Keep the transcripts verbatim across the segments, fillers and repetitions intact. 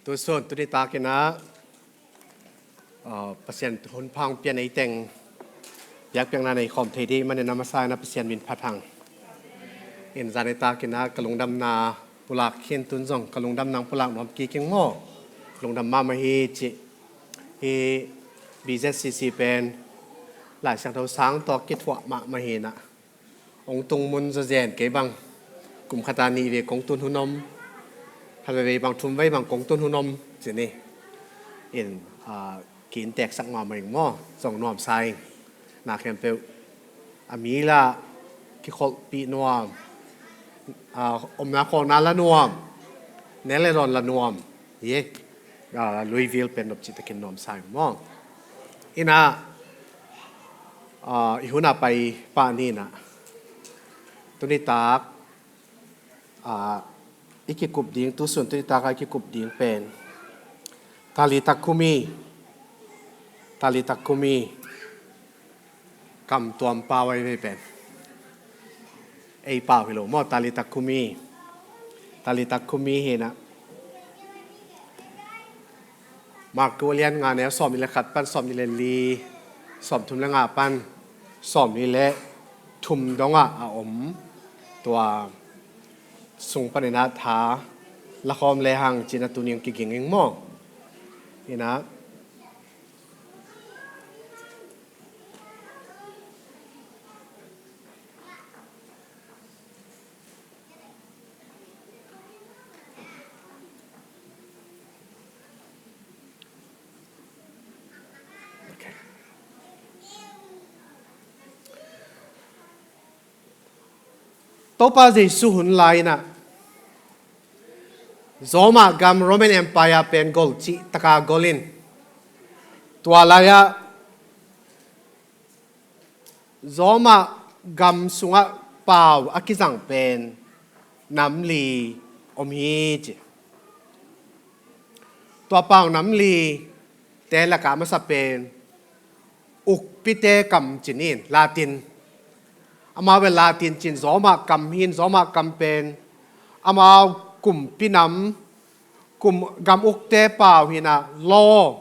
Tusun tuni takin ah, ah, Pasian hun pha hong pia neiteng biakpiakna nei khawm thei ding manin a masa in ah Pasian min phat hang. In zani takin ah ka lungdamna pulak khin, tun zong ka lungdamna hong pulak nuam kik ing maw. Lungdam mahmah hi ci. Hi B Z C C pen Lai Siangtho sang tawh kithuah mahmah hi in ah, hong tung mun zawzen kei bang kum khat ah nih vei kong tun hun om, khat vei bang thum vei bang kong tun hun om ci ni. In, ah, ki innteksak mahmah ing maw, zong nuamsa ing. Na khempeuh a mi lah kikholhpih nuam, ah, omna khawlna la nuam, nek le dawn la nuam hi. Ah, Louisville pen nop cihtakin nuamsa ing maw. In ah, ah, i hun ah pai pah ni in ah, tuni tak, ah, i kikup ding, tusun tuni tak ah i kikup ding pen Talitha Kumi, Talitha Kumi, kam tuam pau ahi vei pen. Ei pau hi lo maw, Talitha Kumi. Talitha Kumi hi in ah, Mark a lian nga, neu sawmnih le khat pan sawmnih le li, sawmthum le nga pan sawmnih le thum dong ah a om. Tua sung panin ah tha la khawm le hang ci in ah tuni hong kiging ing maw. In ah, Topa Jesu hun lai in ah Roma gam, Roman Empire pen gol cih taka gol in, tua lai ah Roma gam sungah pau a kizang pen nam li om hi ci. Tua pau nam li te lakah masa pen ukpite kam ci-in, Latin. Amau pen Latin ci-in Roma kam hi-in, Roma kam pen amau kumpi nam, kum, gam ukte pau hi-in ah, law,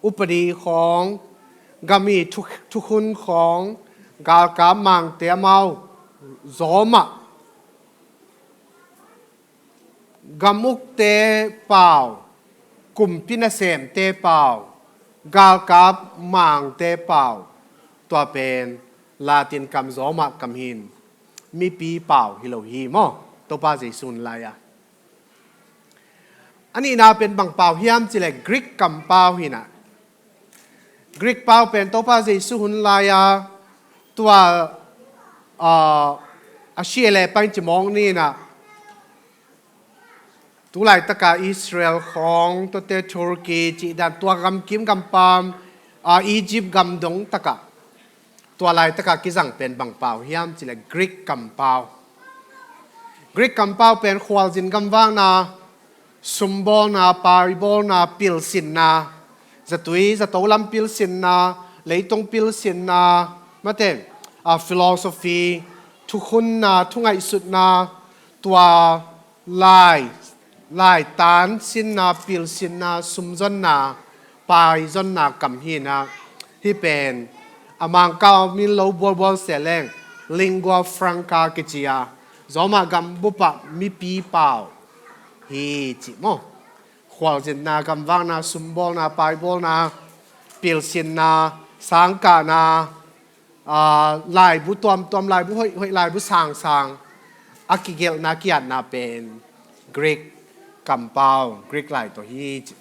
upadi khawng, gam i thu, thukhun khawng, galkap mangte, amau Roma gam ukte pau, kumpi nasemte pau, galkap mangte pau, tua pen Latin kam, Roma kam hi-in, mipi pau hi lo hi maw, Topa Jesu hun lai-a. A nihna pen bang pau hiam cih leh Greek kam pau hi-in ah, Greek pau pen Topa Jesu hun lai-a tua, ah, a si leh pai ci mawk ni-in ah, tu laitaka Israel khawng, tuate Turkey cih dan, tua gamkim gampam, ah, Egypt gam dong takah, tua laitaka kizang pen bang pau hiam cih leh Greek kam pau. Greek kam pau pen khualzin gamvakna, sumbawlna, paibawlna, pilsinna, zatui zato lam pilsinna, leitung pilsinna, mate, ah, philosophy, thukhunna, thungaihsutna, tua lai, laitan sinna, pilsinna, sumzonna, paizonna kam hi-in ah, hih pen a Mangkam min lo bualbual se leng lingua franca kici a, Roma gam bupah mipi pau hi ci maw. Khualzinna, gamvakna, sumbawlna, paibawlna, pilsinna, sangkahna, ah, laibu tuamtuam, laibu hoihhoih, laibu sangsang a kigelhna, ki-atna pen Greek kam pau, Greek lai tawh hi ci.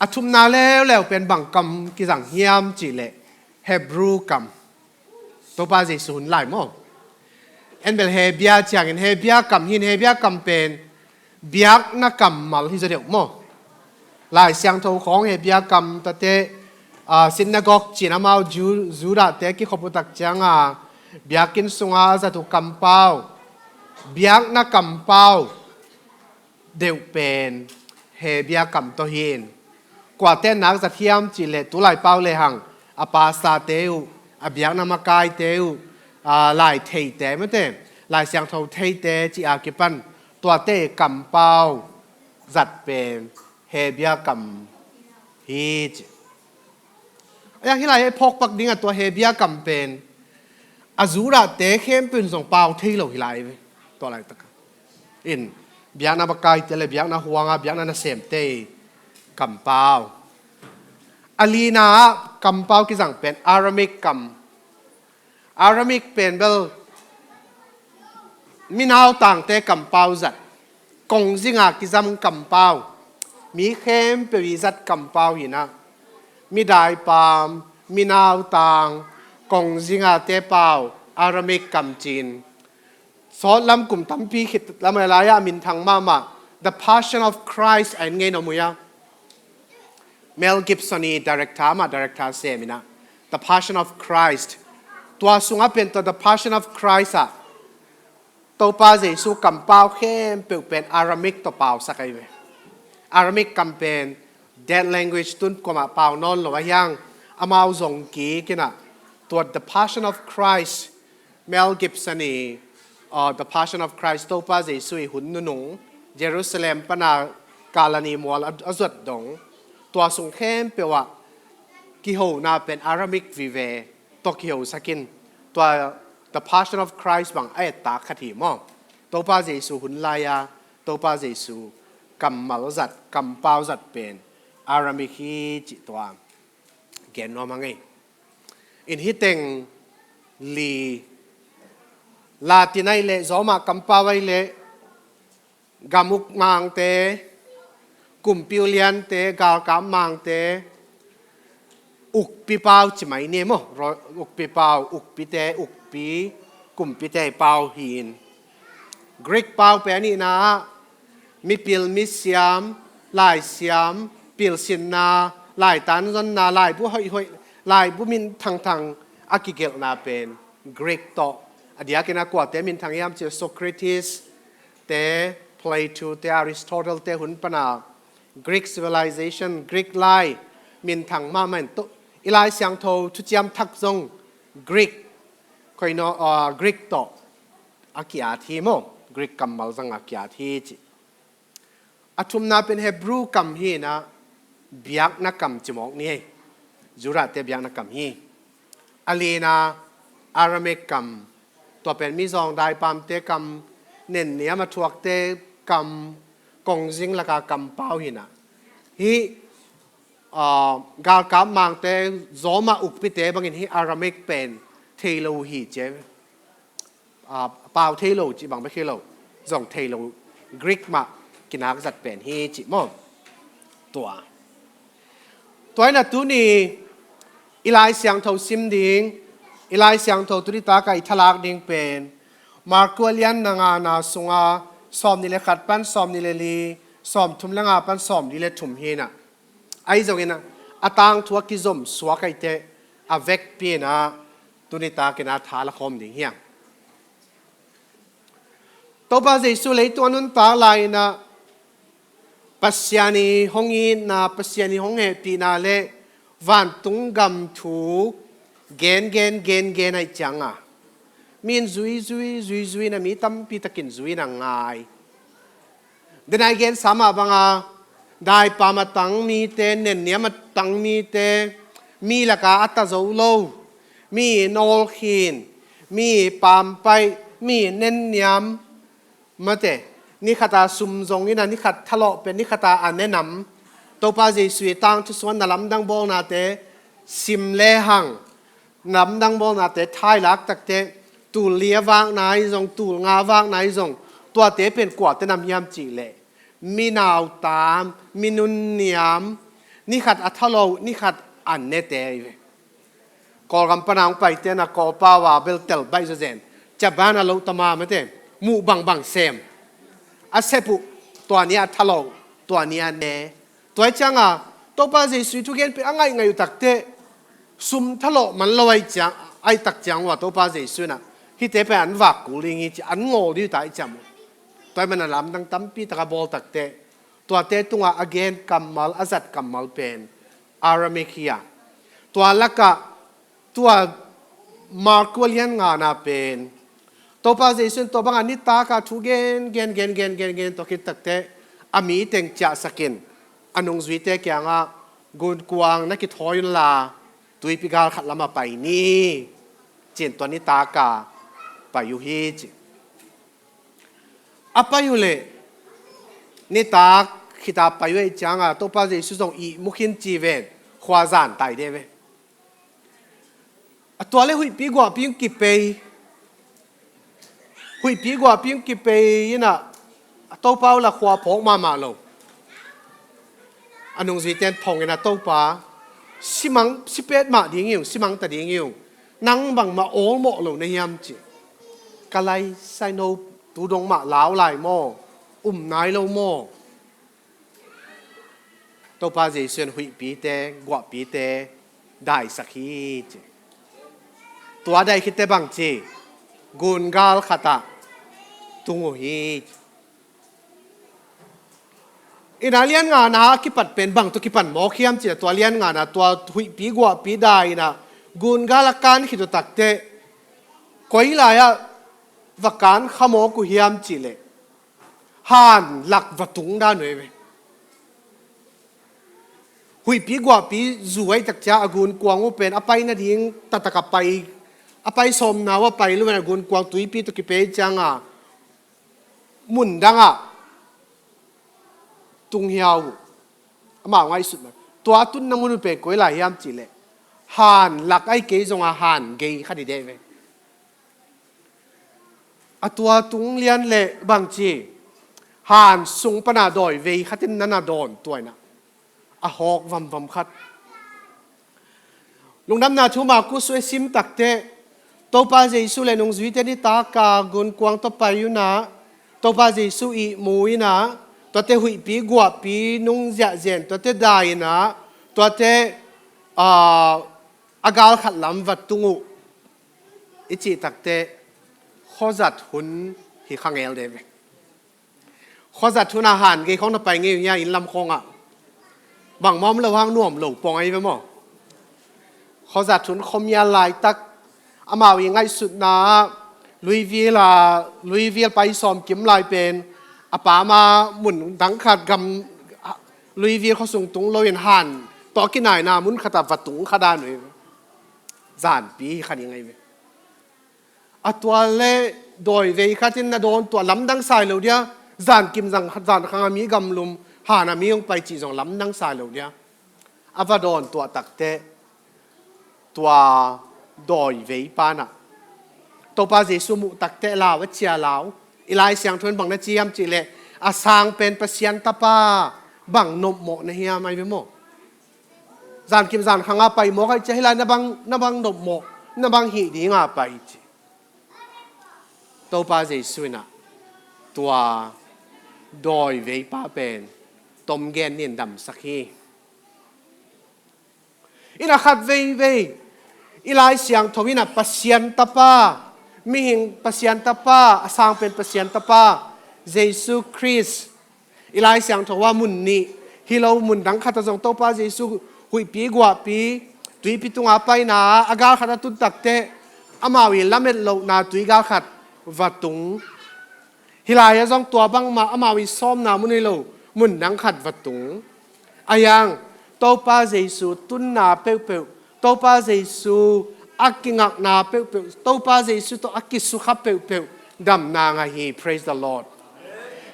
A thumna leuleu pen bang kam kizang hiam cih leh Hebrew kam. Topa Jesu hun lai maw. En bel Hebia ciangin Hebia kam hi-in, Hebia kam pen biakna kammal hi zaw deuh maw. Lai Siangtho khawng Hebia kam, tuate, ah, synagogue ci-in amau Ju-, Judah-te kikhop uh tak ciangin biakinn sungah a zat uh kam pau, biakna kam pau deuh pen Hebia kam tawh hi-in, kuate nak zat hiam cih leh tu lai pau lehang a pastorte uh, a biakna makaite uh, a lai theite, mate, Lai Siangtho theite cih a kipan tuate kam pau zat pen Hebia kam hi ci. A yang hi lai, hei phawkpak dingah tua Hebia kam pen a Judahte khempeuh in zong pau thei lo hi lai ve. Tua laitak in biakna makaite le biakna huanga biakna nasemte kampau. A lina ah kampau kizang pen Aramaic kam. Aramaic pen bel minautangte kampau zat, kongzinga kizam kampau, mi khempeuh i zat kampau hi-in ah, midaipam, minautang, kongzingate pau Aramaic kam ci-in. Sawtlam kum tampi khit lam lai-ah a minthang mahmah The Passion of Christ a en ngei na mu ia. Mel Gibson i director, amah director sem in ah, The Passion of Christ. Tua sungah pen tua The Passion of Christ ah Topa Jesu kampau khempeuh pen Aramaic tawh pausak ahi ve. Aramaic kam pen dead language, tun kuamah pau nawn lo ahi hang, amau zong kik in ah tua The Passion of Christ, Mel Gibson i, uh, The Passion of Christ, Topa Jesu i hun nunung, Jerusalem pana Kalvari mual a, a zuat dong, tua sung khempeuh ah kihona pen Aramaic vive tawh kihosak in, tua The Passion of Christ bang a ettak khat hi maw. Topa Jesu hun lai-a Topa Jesu kammal zat, kampau zat pen Aramaic hi cih tua gen nuam hang ei. In hih teng li, Latin ahih leh, Roma kampau ahih leh, gam uk mangte, kumpi uliante, galkap mangte, ukpi pau ci mai ni maw. Ro-, ukpi pau, ukpite, ukpi, kumpite pau hi-in, Greek pau pen a nihna ah mipil misiam, laisiam, pilsinna, laitan zonna, laibu hoihhoih, laibu minthangthang a kigelhna pen Greek tawh. A diakin a kuate minthang hiam cih leh Socrates te, Plato te, Aristotle te hun pana Greek civilization, Greek lai minthang mahmah in, i Lai Siangtho thuciam thak zong Greek, koino, ah, Greek tawh a ki-at hi maw, Greek kammal zang a ki-at hi cih. A thumna pen Hebrew kam hi-in ah, biakna kam ci mawk ni hei. Judahte biakna kam hi. A lina Aramaic kam, tua pen mizawng daipamte kam, nenniam a thuakte kam, kongzing laka kampau hi-in ah, hih, ah, galkap mangte, Roma ukpite bangin hih Aramaic pen thei lo uh hi ci. Ah, pau thei lo cih bang bek hi lo, zong thei lo, Greek mah kinak zat pen hi cih maw. Tua, tua hi-in ah tuni i Lai Siangtho sim ding, i Lai Siangtho tuni tak a i thalak ding pen Marku a lian na ngana sunga sawmnih le khat pan sawmnih le li, sawmthum le nga pan sawmli le thum hi-in ah, ahi zongin ah, a tangthu a kizom suak ahih teh, a vekpi-in ah tuni takin ah tha la khawm ding hi hang. Topa Jesu leitung a nuntak lai-in ah, Pasian i hong itna, Pasian i hong hehpihna le vantung gam thu gen, gen, gen, gen ahih cianga, mi in zui, zui, zui, zui-in ah, mi tampi takin zui-in ah ngai. Denai gensa mah banga, daipam a tang mite, nenniam a tang mite, mi laka a ta zo lo, mi nawlkhin, mi pampaih, mi nenniam, mate, ni khata sum zongin ah, ni khat thalawh pen ni khata a ne nam. Topa Jesu i tangthu sungah na lamdang bawlnate sim lehang, na lamdang bawlnate thailak tak teh, tul li a vakna ahi zong, tul nga a vakna ahi zong, tuate pen kuate nam hiam cih leh, mi nautam, mi nunniam, ni khat a thalawh, ni khat a nete ahi ve. Kawlgam pana hong paite na Kawlpau a bel tel baih zawzen. Ciaban a lo tama mate, muh bangbang sem. A sep uh, tua ni a thalawh, tua ni a ne. Tua ahih cianga Topa Jesu i thugen pen a ngaihngaih uh tak teh, sum thalawh man lo ahih ciang, ahih tak ciang uh a Topa Jesu in ah hihte pen an vak kul ding hi ci, an ngawl ding uh ta ahih ciang uh. Tua ahih manin a lamdang tampi tak a bawl tak teh, tuate tungah a gen kammal, a zat kammal pen Aramaic hi a. Tua lakah, tua Marku a lian ngana pen, Topa Jesu in tua banga nitak a thu gen, gen, gen, gen, gen, gen, tua khit tak teh, A mi teng ciahsakin a nungzuite kiangah, "Gunkuang na kithawi unla, tuipi gal khat lamah pai ni," ci-in tua nitak a pai uh hi ci. A pai uh leh nitak khita pai uh ahih cianga Topa Jesu zong ihmu khin ci ven, khua zan tai de ve. A tua leh huihpi guahpi hong kipei. Huihpi guahpi hong kipei inah a Topa uh la khua phawk mahmah lo. A nungzuite in phong inah, "Topa, simang, si pet mah ding hi ung, simang ta ding hi ung. Nang bangmah awlmawh lo na hiam?" ci. "Ka lai saino tu dong mah lau lai maw? Um nai lo maw?" Topa Jesu in huihpite, guahpite daisak hi ci. Tua dai khitte bang ci, gungal khatah tung uh hi. Inah lian ngana a kipat pen bang tawh kipan mawk hiam ci-a, tua lian ngana tua huihpi guahpi dai inah gungal a kan khit uh takteh, koi lai-ah va kan kha mawk uh hiam cih leh, han lak va tung dan uh hi ve. Huihpi guahpi zu ahih takcia a gunkuang uh pen a pai nading taktak a pai, a pai sawmna uh a pai lo in a gunkuang tuipi tawh kipei cianga mun dangah tung hiau uh. Amau ngaihsutna, tua tunna mun uh pen koi lai hiam cih leh, han lak ahih kei zonga han gei khat hi deh ve. A tua tung lian leh bang ci, han sung pana dawi vei khatin na na dawn tua inah a hawk vamvam khat. Lungdamna Thu Marku sung i sim takteh, Topa Jesu le nungzuite nitak a gunkuang tawh pai unah, Topa Jesu ihmu inah, tuate huihpi guahpi nung ziahziah in tuate dai inah, tuate, aa, a gal khat lam va tung uh i cih takteh, khuazat hun hi kha ngel deh ve. Khuazat hun ah han gei khawng na pai ngei uh hia, inn lam khawngah? Bangmah om lo hang nuam lo pong ahi ve maw? Khuazat hun khuamial laitak, amau i ngaihsutna ah Louisville ah, Louisville pai sawm kim lai pen a pama mun dang khat gam, Louisville khuasung tung loin han tawh a kinaina mun khatah va tung kha dan uh hi ve. Zanpi hi kha ding ahi ve. A tua le dawi vei khatin na dawn tuah lamdang sai lo dia, zan kim zan, zan khang a mi gamlum, han a mi hong pai cih zong lamdang sai lo dia. A va dawn tuah takteh, tua dawi vei panah Topa Jesu muh takteh lau a cia lau. I Lai Siangtho in bang na ci hiam cih leh, a sang pen Pasian tapa bang nopmawh na hiam ahi ve maw? Zan kim zan khanga pai mawk ahih ciang hih lai na bang, na bang nopmawh, na bang hih dinga pai ci. Topa Jesu inah tua dawi veipa pen tom gen nin damsak hi. Inah khat veivei i Lai Siangtho inah Pasian tapa, mihing Pasian tapa, a sang pen Pasian tapa Jesu Khrist, i Lai Siangtho ah mun nih hi lo, mun dang khatah zong Topa Jesu huihpi guahpi tuipi tunga paina a gal khat a tun takteh, amau i lamet lohna tui gal khat va tung. Hih lai-ah zong tua bangmah amau i sawmna mun hi lo, mun dang khat va tung. A hiang Topa Jesu tunna peuhpeuh, Topa Jesu a kingakna peuhpeuh, Topa Jesu tawh a kisukha peuhpeuh damna ngah hi. Praise the Lord.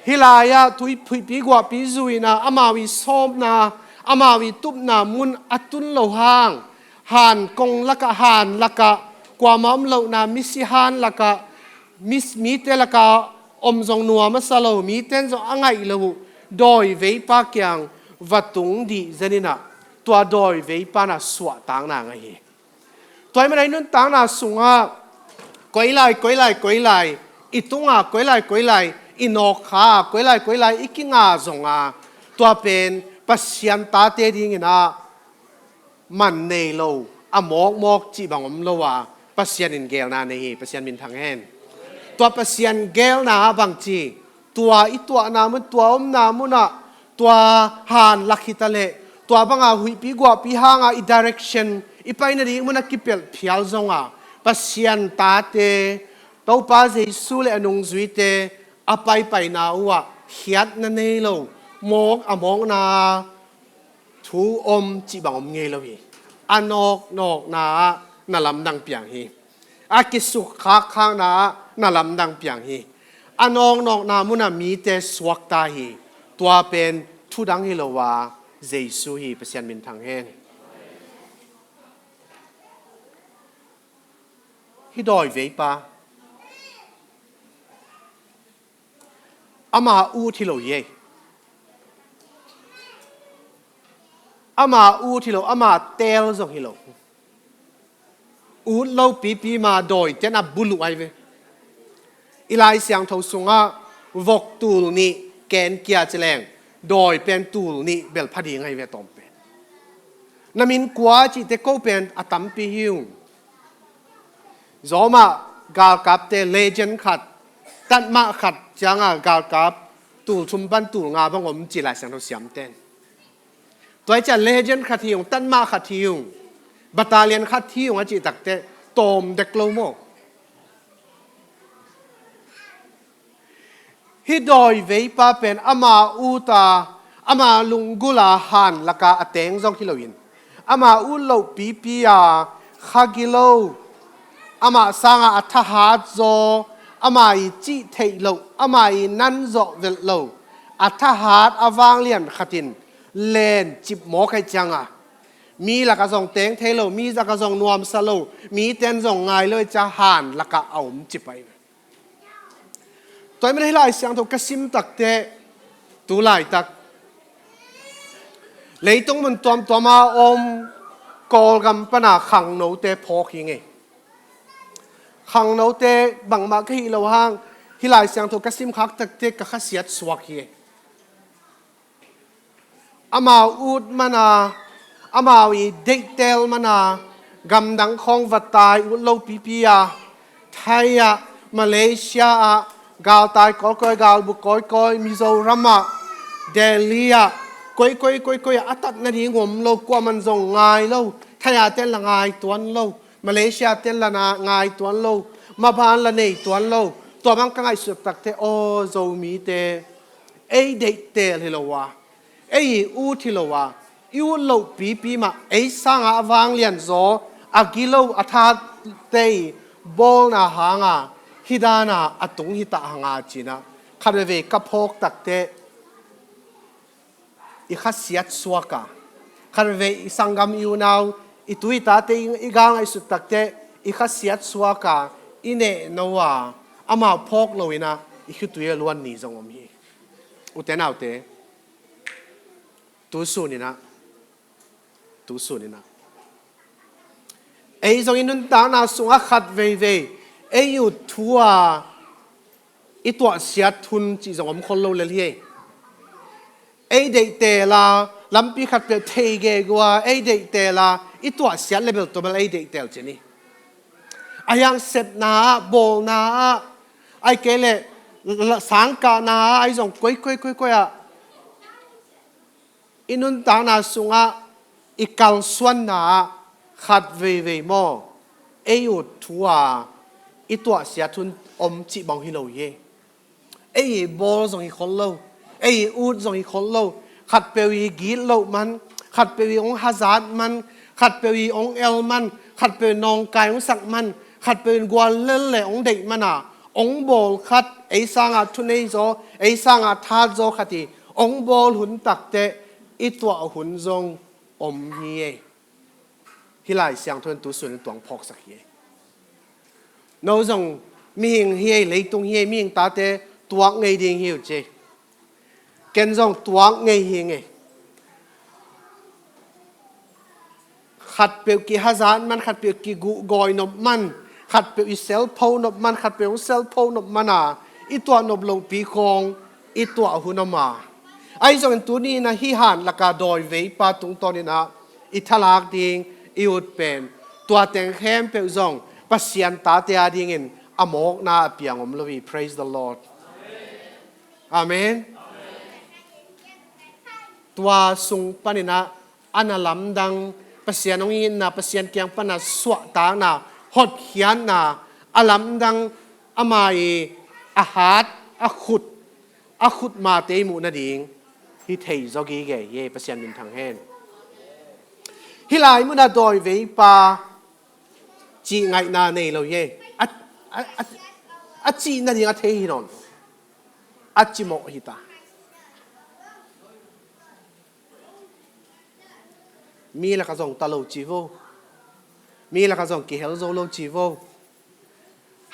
Hih lai-ah tui, huihpi guahpi zu inah amau i sawmna, amau i tupna mun a tun lo hang, han kong lakah, han lakah, kuamah om lohna misi han lakah, mi, mite lakah om zong nuam a sa lo, mite in zong a ngaih lo uh dawi veipa kiang va tung dih zen inah tua dawi veipa na suahtakna ngah hi. Tua ahih manin nuntakna sungah koi lai, koi lai, koi lai i tunga, koi lai, koi lai i nawkkha, koi lai, koi lai i kinga zonga, tua pen Pasian tate dinginah man nei lo, a mawkmawk cih bang om lo a, Pasian in geelna nei hi. Pasian min thang hen. Tua Pasian geelna ah bang ci, tua i tuahna mun, tua omna munah, tua han lak hi ta leh, tua banga huihpi guahpi hanga i direction, i paina ding mun a kipelh phial zonga, Pasian tate, Topa Jesu le a nungzuite a paipaina uhah khiatna nei lo, mawk a mawkna thu om cih bang om ngei lo hi. A nawknawkna ah na lamdang piang hi. A kisukkhakkhakna ah na lamdang piang hi. A nawknawkna munah mite suakta hi. Tua pen thudang hi lo a, Jesu hi. Pasian minthang hen. Hih dawiveipa ama ut hi lo hi ei. Ama ut hi lo, ama teel zong hi lo. Ut lo pipi ma dawi ten a buluh ai ve. I Lai Siangtho sungah vok tul nih ken kia ci leng dawi pen tul nih bel pha ding ai ve tawm pen. Na min kua cihte ko pen a tampi hi ung. Zawmah galkapte legend khat, tatmah khat cianga galkap tul thum pan tul nga bang om ci Lai Siangtho siamten. Tua hi ciah legend khat hi ung, tatmah khat hi ung, battalion khat hi ung a cih takteh tawm dek lo maw? Hih dawiveipa pen ama uta, ama lunggula han laka a teng zong hi loin, ama ut loh pipi a kha gilo, amah sanga a thahat zaw, ama i cih theih loh, ama i nan zawh velh lo, a thahat a vanglian khatin len cip mawk aih cianga mi lakah zong teng thei lo, mi lakah zong nuamsa lo, mi ten zong ngai lo aih cia han lakah a om cip aih. Tua ahih manin hih Lai Siangtho ka sim takteh tu laitak leitung mun tuamtuama om Kawlgam pana khangnote phawk hi ngei. Khangnote bangmah ka hih lo hang hih Lai Siangtho ka sim khak takteh ka khasiat suak hi. Amau ut mana, amau i deihteel mana, gamdang khawng va tai ut lo pipi a, Thai ah, Malaysia ah, galtai kawikawi, galbuk kawikawi, Mizoram ah, Delhi ah, koikoi koikoi ah a tat nading om lo, kuaman zong ngai lo, Thai ah ten la ngai tuan lo, Malaysia ten la na ngai tuan lo, maban la nei tuan lo. Tua bang ka ngaihsut takteh aw Zomite, ei deihteel hi lo a, ei i ut hi lo a, i ut loh pipi mah ei sanga a vanglian zaw, a gilo a thahatte i bawlna hanga hih dana a tung hi ta hanga cinah khat veivei ka phawk takteh i khasiat suak a, khat veivei i sanggam i unau i tu i tate i, i gal ngaihsut takteh i khasiat suak a, i nehno a, amau phawk loinah i khitui a luan ni zong om hi. Ute naute, tu suninah, tu suninah ei zong i nuntakna sungah khat veivei ei ut thu a i tuahsiat hun cih zong om khol lo lel hi. Ei deihteel a, lampi khatpeuh thei gegu a ei deihteel a i tuahsiat le bel tua bel ei deihteel cin hi. A hiang sepna ah, bawlna ah, ai kei leh la-, sangkahna ah, ai zong koikoi koikoi ah i nuntakna sungah i kalsuanna ah khat veivei maw ei ut thu a i tuahsiat hun om cih bang hi lo hi. Ei i bawl zong hi khol lo, ei i ut zong hi khol lo. Khatpeuh i git loh man, khatpeuh i hong hazat man, khatpeuh i hong el man, khatpeuh i nawngkai hong sak man, khatpeuh in gual lel le hong deih mana hong bawl khat, ei sanga thunei zaw, ei sanga thahat zaw khat i hong bawl hun takteh i tuah hun zong om hi ei. Hih Lai Siangtho in tu sunin tua hong phawksak hi ei. No zong mihing hi ei, leitung hi ei, mihing tate tuak ngei ding hi uh ci ei. Ken zong tuak ngei hi ngei. Khatpeuh kihazat man, khatpeuh kiguhgawi nop man, khatpeuh i selpho nop man, khatpeuh hong selpho nop mana i tuah nop lohpi khawng i tuah hun om a. Ahi zongin tuni inah hih han laka dawiveipa tungtawninah i thalak ding i ut pen tua teng khempeuh zong Pasian tate a dingin a mawkna a piang om lo hi. Praise the Lord. Amen. Tua sung paninah a na lamdang, Pasian hong itna, Pasian kiang pana suahtakna, hotkhiatna, a lamdang ama i a hat, a khut, a khut mate i muh nading Hi thei zaw gige hi, Pasian min thang hen. Hih lai munah dawiveipa cihngaihna nei lo hi. A, a, a, a cih nading a thei hi nawn lo. A cimawh hi ta. Mi lakah zong ta lo ci vo. Mi lakah zong kihel zo lo ci vo.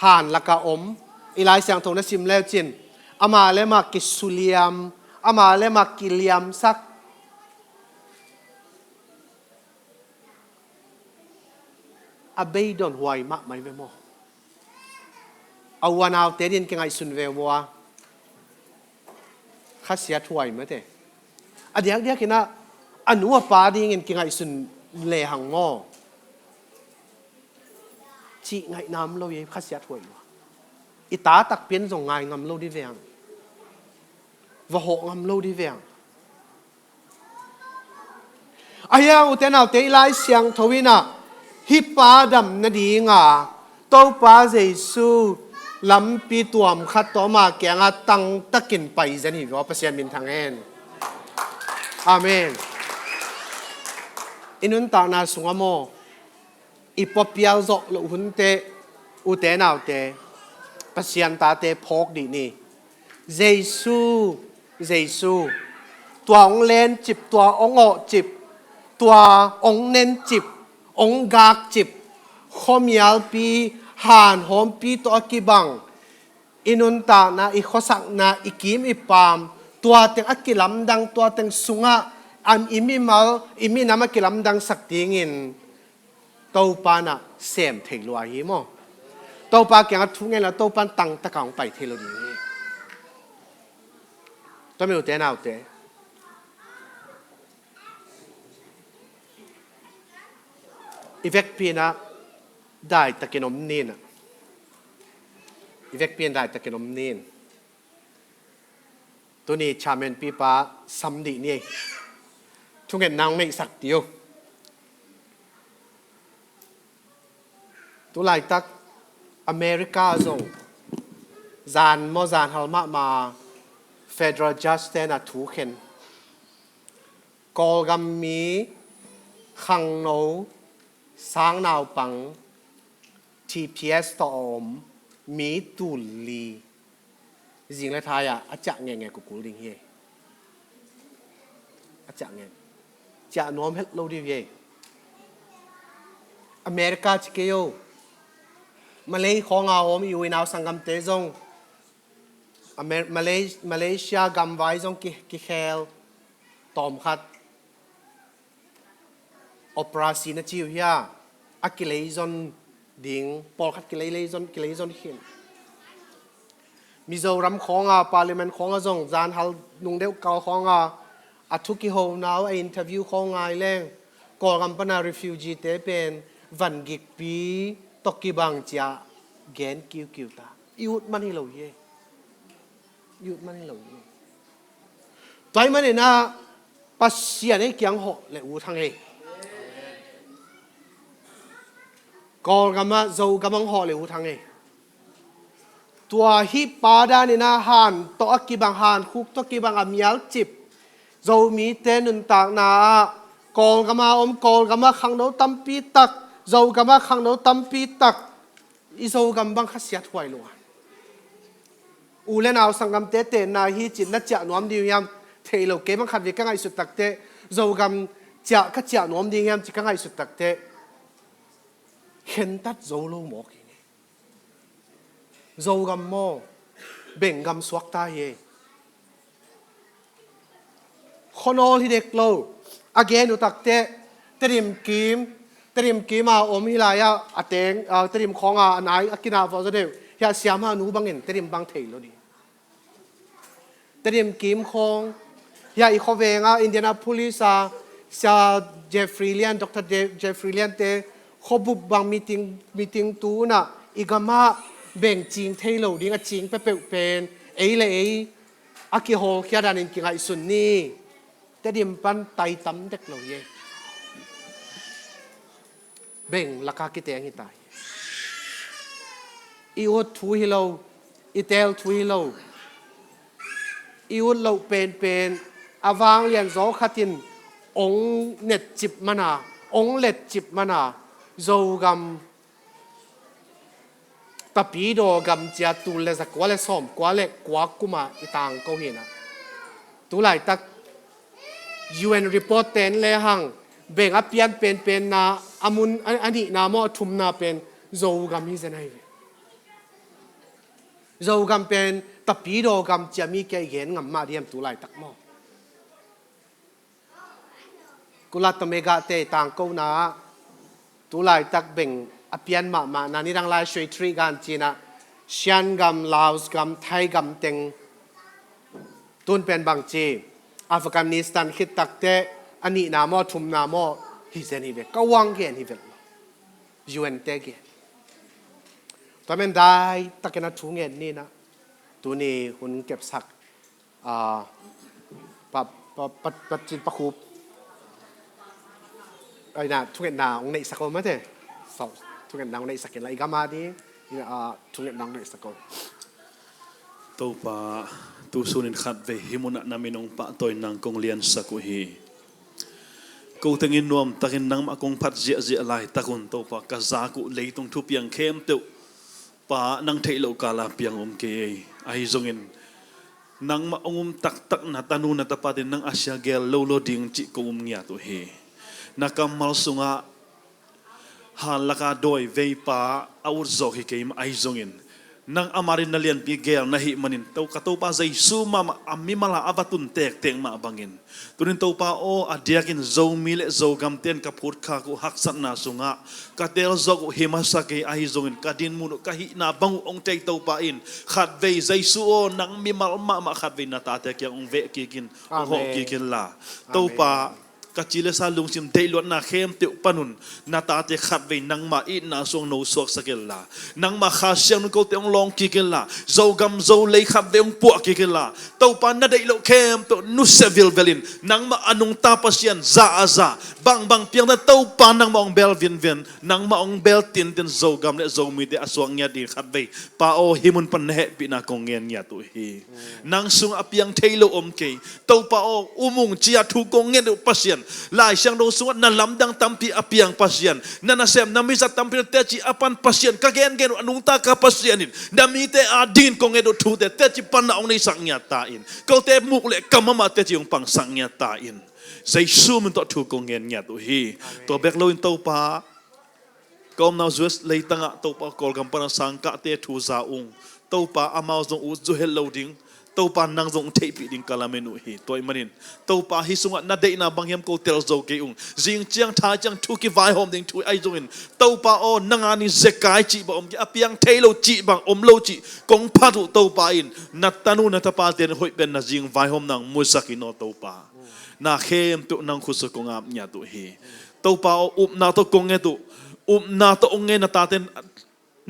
Han lakah om, i Lai Siangtho na sim lecin, amah le mah kisuliam, amah le mah kiliamsak. A beidon huai mahmah hi ve maw? A u a naute dingin kingaihsun ve ua, khasiat huai mate. A diakdiakin ah a nu a pa dingin kingaihsun lehang maw? Cihngaihna om lo hi, khasiat huai lua. I ta takpi in zong ngai ngam lo ding veng. Va hawh ngam lo ding veng. Ahi hang ute naute, i Lai Siangtho in ah hih pa dam nadinga Topa Jesu lampi tuam khat tawh ama kiangah tangtakin pai zen hi vua, Pasian min thang hen. Amen. I nuntakna sungah maw, i puapial zawh loh hunte, ute naute, Pasian tate phawk dih ni. Jesu, Jesu, tua hong lencip, tua hong awhcip, tua hong nencip, hong gakcip, khuamialpi, hanhawmpi tawh a kibang i nuntakna, i khuasakna, i kim i paam, tua teng a kilamdang, tua teng sungah an i mimal, i minam a kilamdangsak dingin Topa in ah sem thei lua hi maw? Topa kiangah thu ngen lo, Topa in tangtaka hong pai thei lo ding hi. Tua mi ute naute, i vekpi in ah daitakin om ni in ah. I vekpi in daitakin om ni in. Tuni chairman pipa sam dih ni ei. Thungetna hong neihsak dih uh. Tu laitak America zong zan maw, zan hal mahmah, federal judge te in ah thu khen. Kawlgam mi khangno, sang naupang, T P S tawh a om mi tul li zing le thai ah a ciah ngenge kukul ding hi. A ciah nge, ciah nuam het lo ding hi. America ci kei o, Malay khawng a om i u i nau sanggamte zong, Amer-, Malay-, Malaysia gamvai zong ki, kikhel tawmkhat. Operasi na ci uh hia, a kileizon ding, pawlkhat kilei, leizon, kileizon khin. Mizoram khawnga, parliament khawnga zong, zan hal nung deuh kal khawnga, a thu kihona uh, a interview khawnga i leng, Kawlgam pana refugee te pen van gikpi tawh kibang cia gen kiukiu ta. I ut man hi lo hi. I ut man hi lo hi. Tua ahih manin ah Pasian ei kiang hawh le ut hang ei. Kawlgam ah Zogam hong hawh le ut hang ei. Tua hih pa danin ah han tawh a kibang, han khuk tawh kibang a mialcip Zomite nuntakna ah Kawlgam a om, Kawlgam a khangno tampi tak, Zogam a khangno tampi tak, i Zogam bang khasiat huai lo a. U le nau sanggamte tenna hi cin na ciah nuam ding hiam? Thei lo, kei bang khat vei ka ngaihsut takteh Zogam ciah, ka ciah nuam ding hiam ci ka ngaihsut takteh khentat zo lo mawk hi. Zogam maw, benggam suakta hi. Khuanawl hi dek lo. A gen uh takteh Tedim kim, Tedim kim a om hi lai-ah a teng, a, Tedim khawng a a nai a kinah vawh zaw deuh. Hiah siamah nu bangin Tedim bang thei lo ding. Tedim kim khawng, hiah i khuaveng ah Indianapolis a Sia Jeffrey Lian, Doctor De-, Jeffrey Lian te khuabup bang meeting, meeting tu unah i gamah beng cing thei lo ding a cing peuhpeuh pen ei le ei a kihawlkhia danin kingaihsun ni. Tedim pan tai tam dek lo hi. Beng laka kiteng hi ta hi. I ut thu hi lo, i teel thu hi lo. I ut loh penpen A vanglian zaw khat in ong netcip mana, ong letcip mana, Zogam, Tapidaw gam cia tul le zakua le sawmkua le kua kuma i tangko hinah. Tulaitak U N report ten le hang beng a pian penpenna a mun a, a nihna maw a thumna pen Zogam hi zen ahi ve. Zogam pen Tapidaw gam cia mi kia i gen ngam mah diam tulaitak maw? Kulat tawh megate tangkona ah tulaitak beng a pian mahmahna nidang lai Shuitri gan cinah Shan gam, Laos gam, Thai gam teng tun pen bangci Afghanistan khit takteh a nihna maw a thumna maw hi zen hi ve. Ka uang gen hi ve. U N te gen. Tua men daitakin a thu ngen ninah tuni hun kepsak a, pa, pa, pa, pa, cin pakhup. Ai na, thungetna ong neihsak o mate. So, thungetna ong neihsak in la i gama di, ina, a, thungetna ong neihsak o. Topa, tu sunin khat vei hih munah na min ong pahtawi nang kong liansak uh hi. Ko tengin nuamtakin nangmah kong phat ziahziah laitakun Topa ka zak uh leitung thupiang khempeuh Pa, nang theih loh kala piang om kei ei. Ahi zongin nangmah ong um taktak na tanu na tapatin nang a sia gel lo lo ding cih kong um ngiat uh hi. Na kammal sungah hanlaka dawi veipa a ut zawk hi kei mah ahi zongin nang amarin na lianpi gel na hih manin to ka Topa Jesu mahmah a mimal a va tun tektek mah bangin Tunin Topa aw, a diakin Zomi le Zogam ten ka phutkhak uh haksatna sungah ka telzawk uh hi masa kei ahi zongin ka dinmun uh ka hihna bang uh ong thei Topa in khatvei Jesu aw, nang mimal mahmah khatvei na tate kiang ong veh kikin, ong hawh kikin la. Topa, ka ci le sa lungsim deihluatna khempeuh panun na tate khatvei nangma itna suang no suaksak inla, nangma Kha Siangtho kote ong lawng kik inla, Zogam Zolei khatvei ong puah kik inla, Topa na deih loh khempeuh nusia vilvel in nangma a nungta Pasian za a za bangbang piangte Topa nangma ong bel vinvin, nangma ong bel tintin Zogam le Zomite a suak ngiat ding khatvei Pa aw, hih mun pan na hehpihna kong ngen ngiat uh hi. Nang sungah a piang thei lo om kei. Topa aw, um ung ci-a thu kong nget uh Pasian, Lai Siangtho sungah na lamdang tampi a piang Pasian, na nasem na mizat tampi na teci a pan Pasian, ka gengen uh a nungta ka Pasian in na mite adingin kong nget uh thute teci panna ong neisak ngiat ta in, kote muk le ka mahmah teci ong pangsak ngiat ta in. Jesu min tawh thu kong ngen ngiat uh hi. Tua bek loin Topa, ka omna uh U S leitangah Topa Kawlgam pana sangkahte thu za ung. Topa amau zong ut zu het lo ding, Topa nang zong theihpih ding ka lamen uh hi. Tua ih manin Topa hih sungah na deihna bang hiam ko tel zo kei ung. Zing ciang thai ciang thu kivaihawm ding thu ahi zongin Topa aw, nang a ni zekai cih bang om kei, a piang thei lo cih bang om lo cih kong phat uh Topa in na tanu na tapate hoih pen na zing vaihawm nang musak in aw Topa. Na khempeuh nang khutsa kong ap ngiat uh hi. Topa aw, upna tawh kong nget uh, upna tawh ong ngen na tate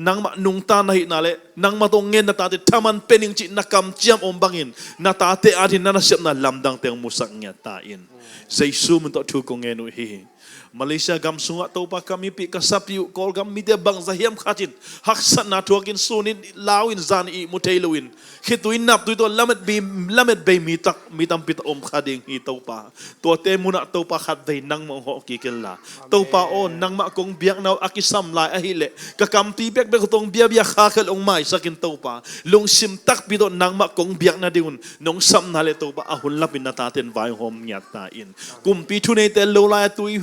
nangmah nungta na hihna le nangmah tawh ong ngen na tate thaman pe ning cih na kamciam om bangin na tate adin na nasepna lamdangte ong musak ngiat ta in. Jesu min tawh thu kong ngen uh hi. Malaysia gam sungah Topa ka mipih ka sapi uh Kawlgam mite bangza hiam khatin haksatna thuakin sunin lau in zan ihmu thei loin khitui naptui tawh lamet bei, lamet bei mi tak, mi tampi tak om kha ding hi Topa. Tuate munah Topa khatvei nangmah ong hawh kik inla, Topa aw, nangmah kong biakna uh a kisam lai ahileh ka kamti bekbek uh tawh ong biabia khakhel ong maisak in Topa, lungsim takpi tawh nangmah kong biak nadingun nong sapna le Topa a hun lapin na taten vaihawm ngiat ta in. Kumpi thuneite lo lai a tui,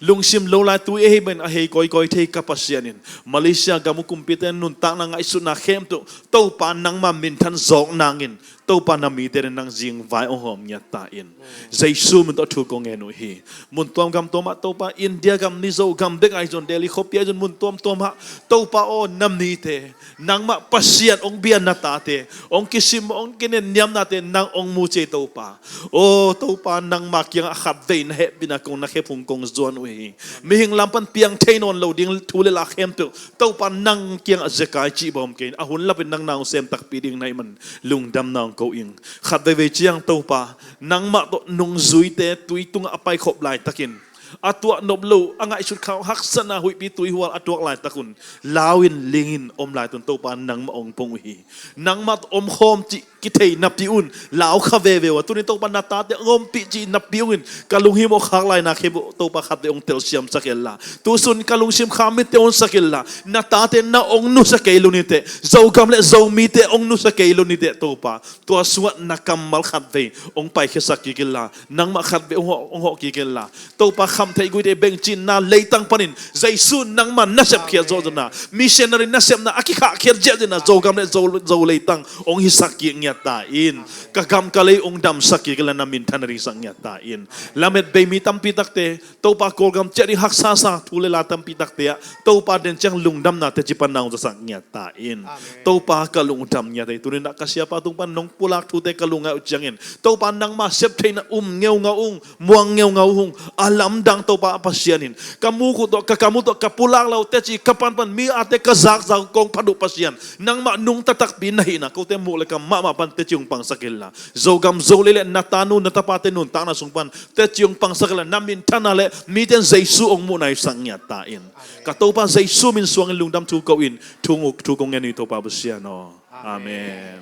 lungsim lo lai tui ahi manin a hei kawikawi thei ka Pasian in Malaysia gam uh kumpite nuntakna ngaihsutna khempeuh Topa nangma minthan zawk nangin Topa na mite nang zing vai ong hawm ngiat ta in. Jesu min tawh thu kong ngen uh hi. Mun tuam gam tuamah Topa India gam, Mizo gam bek ahi zong Delhi khuapi ahi zong mun tuamtuamah Topa aw, na mite nangmah Pasian ong bia na tate ong kisim ong kinen niamnate nang ong mu ci ei Topa. Aw Topa, nangma kiangah khatvei na hehpihna kong na khephung kong zuan uh hi. Mihing lam pan piang thei nawn lo ding thu le la khempeuh Topa nang kiangah zekai cih bawm kei in a hun lapin nang na ong sem takpi ding na hih man lungdamna ong ko ing. Khat veivei ciang Topa, nangmah tawh nungzuite tui tungah a paikhop laitakin a tuah nop lo, a ngaihsut khak haksatna huihpi tuihual a tuak laitakun lau in ling in om laitun Topa nangmah ong pong uh hi. Nangmah tawh omkhawm cih kithei napi un, lau kha veve uh a, tuni Topa na tate hong ompih cih napi ungin ka lunghimawh khak laina khempeuh Topa khatvei hong telsiamsak inla, tusun ka lungsim kha mitte hong sak inla, na tate na hong nusia kei lo niteh, Zogam le Zomite hong nusia kei lo niteh Topa, tua sungah na kammal khatvei hong paikhiasak kik inla, nangmah khatvei hong hawh, hong hawh kik inla, Topa khamtheih guihtheih bengcinna leitang panin Jesu nangmah na sepkhiat zawh zina, missionary na sepna a kikhahkhiat ziahziahna Zogam le Zo, Zo leitang hong hisak kik ngiat ta in. Ka gam ka lei hong damsak kik inla, na minthan a dingsak ngiat ta in. Lamet bei mi tampi takte Topa Kawlgam ciah ding haksasa thu le la tampi takte ah Topa den ciang lungdamna teci pan na hong zasak ngiat ta in. Topa ka lungdam ngiat ei. Tuni-in ah ka siapa tung pan nong pulak thute ka lungngaih uh ciangin Topa nangmah septheihna um ngeungau ung, muang ngeungau ung, a lamdang Topa a Pasian in ka muk uh tawh, ka kam uh tawh, ka pulak lo teci ka panpan mi ate ka zakzak kong phat uh Pasian, nangmah nungta takpi na hihna kote muh le kam mahmah pan teci hong pangsak inla, Zogam Zolei le na tanu na tapate nuntakna sung pan teci hong pangsak inla, na minthanna le mite in Jesu hong muhna hisak ngiat ta in. Ka Topa Jesu min suangin lungdam thu ko in thu, thu kong ngen uh hi Topa Pasian aw. Amen.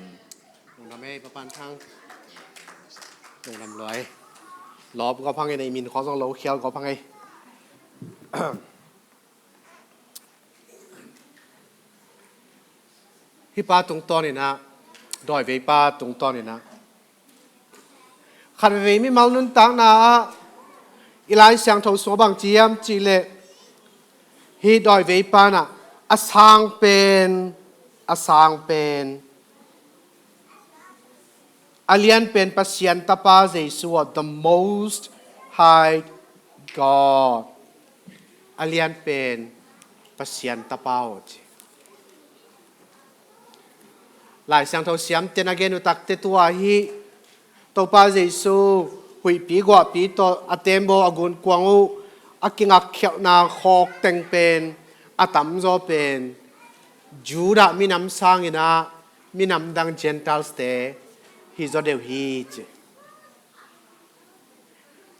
Lungdam ei, Pa Pan Thang. Lungdam lua ei. Lawp gawp hang ei, na i min khawng zong lo khial gawp hang ei. Hih pa tungtawnin ah, dawivei pa tungtawnin ah, khat veivei mimal nuntakna ah i Lai Siangtho sungah bang ci hiam cih leh, hih dawivei pa in ah a sang pen, a sang pen, a lian pen Pasian Tapa Jesu aw, the Most High God. A lian pen Pasian Tapa aw ci. Lai Siangtho siamte in a gen uh takte tua hi. Topa Jesu huihpi guahpi tawh a tembaw a gunkuang uh a kingakkhialhna khawk teng pen a tamzaw pen Judah minam sangin ah minam dang Gentiles te hi zaw deuh hi ci.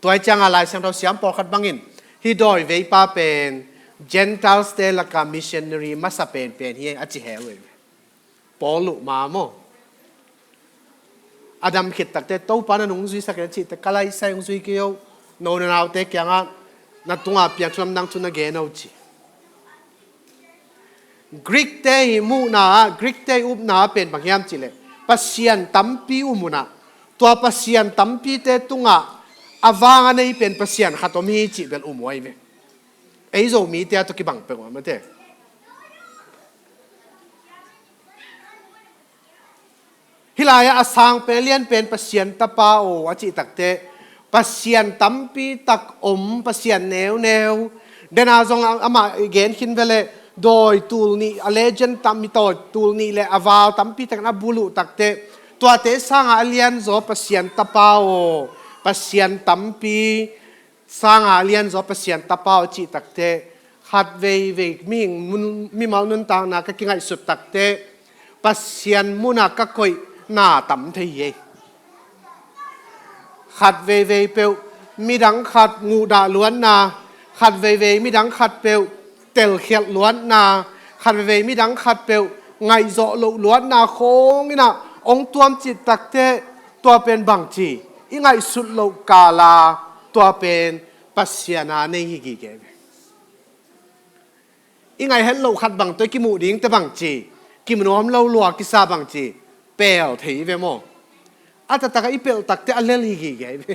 Tua hi ciangah Lai Siangtho siam pawlkhat bangin hih dawivei pa pen Gentiles te lakah missionary masa penpen hi a ci heu ei. Paul uh ma maw? A dam khit takte Topa na nung zuisak in a cihte ka laisai hong zui kei o. No na naute kiangah na tungah piang thu lamdang thu na gen o ci. Greek te i muhna ah, Greek te i upna ah pen bang hiam cih leh Pasian tampi um un ah, tua Pasian tampite tungah a vang a nei pen Pasian khat om hi cih bel um uh ahi ve. Ei Zomite a tawh kibang peuh mah mate. Hih lai-ah a sang pen, a lian pen Pasian Tapa aw a cih takte, Pasian tampi tak om, Pasian neuneu. Dena zong a, amah i gen khin veleh dawi tul nih, a legend tam, mi dawi tul nih le a val tampi takin a buluh takte, tuate sangah a lianzaw Pasian Tapa aw, Pasian tampi sangah a lianzaw Pasian Tapa aw cih takte, khat veivei mihing mun, mimal nuntakna ka kingaihsut takte, Pasian munah ka koihna tam thei hi ei. Khat veivei peuh midang khat nguhdah luatna, khat veivei midang khat peuh telkhialh luatna, khat veivei midang khat peuh ngaihzawh loh luatna khawng in ah hong tuam cih takte, tua pen bangci, i ngaihsut loh kala tua pen Pasian a nei hi gige ve. I ngaih het loh khat bang tawh i kimuh dingte bangci, kimu nuam lo lua kisa bangci, pel thei ve maw? A taktakah i pelh takte a lel hi gige ve.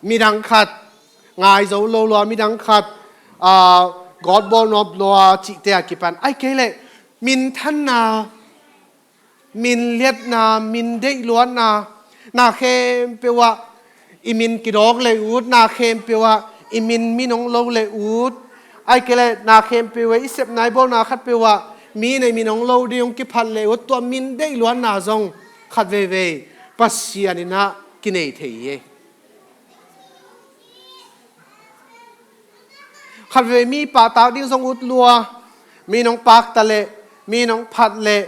Midang khat ngai zo lo lua, midang khat, aa, gawtbawl nop lua cihte a kipan, ahih kei leh minthanna, min liatna, min deih luatna, na khempeuh ah i min kidawk leh ut, na khempeuh ah i min min hong lo leh ut, ahih kei leh na khempeuh ah i sepna i bawlna khatpeuh ah mi in ei min hong lo ding hong kiphat leh ut, tua min deih luatna zong khat veivei Pasian in ah kinei thei hi. Khat veivei mi pahtak ding zong ut lua, mi in hong pakta leh, mi in hong phat leh,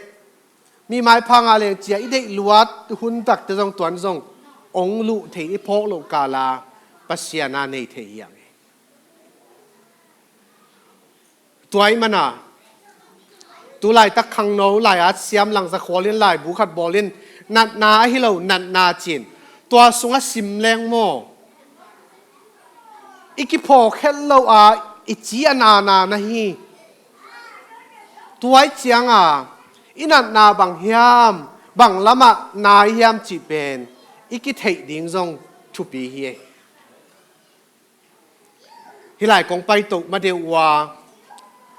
mi maipha ngah leh cia i deih luat hun takte zong tuan zong hong luh thei, i phawk loh kala Pasian a nei thei hi ang hi. Tua ahih mana Tu laitak khangno, lai-at siam, langza khual in, laibu khat bawl in, natna ahi lo natna ci-in tua sungah sim leng maw? I kiphawk het lo a i ci a nana na hi. Tua i cianga i natna bang hiam, bang lamah nai hiam cih pen i kitheih ding zong thupi hi. Hih lai kong paito ma deuh uh a,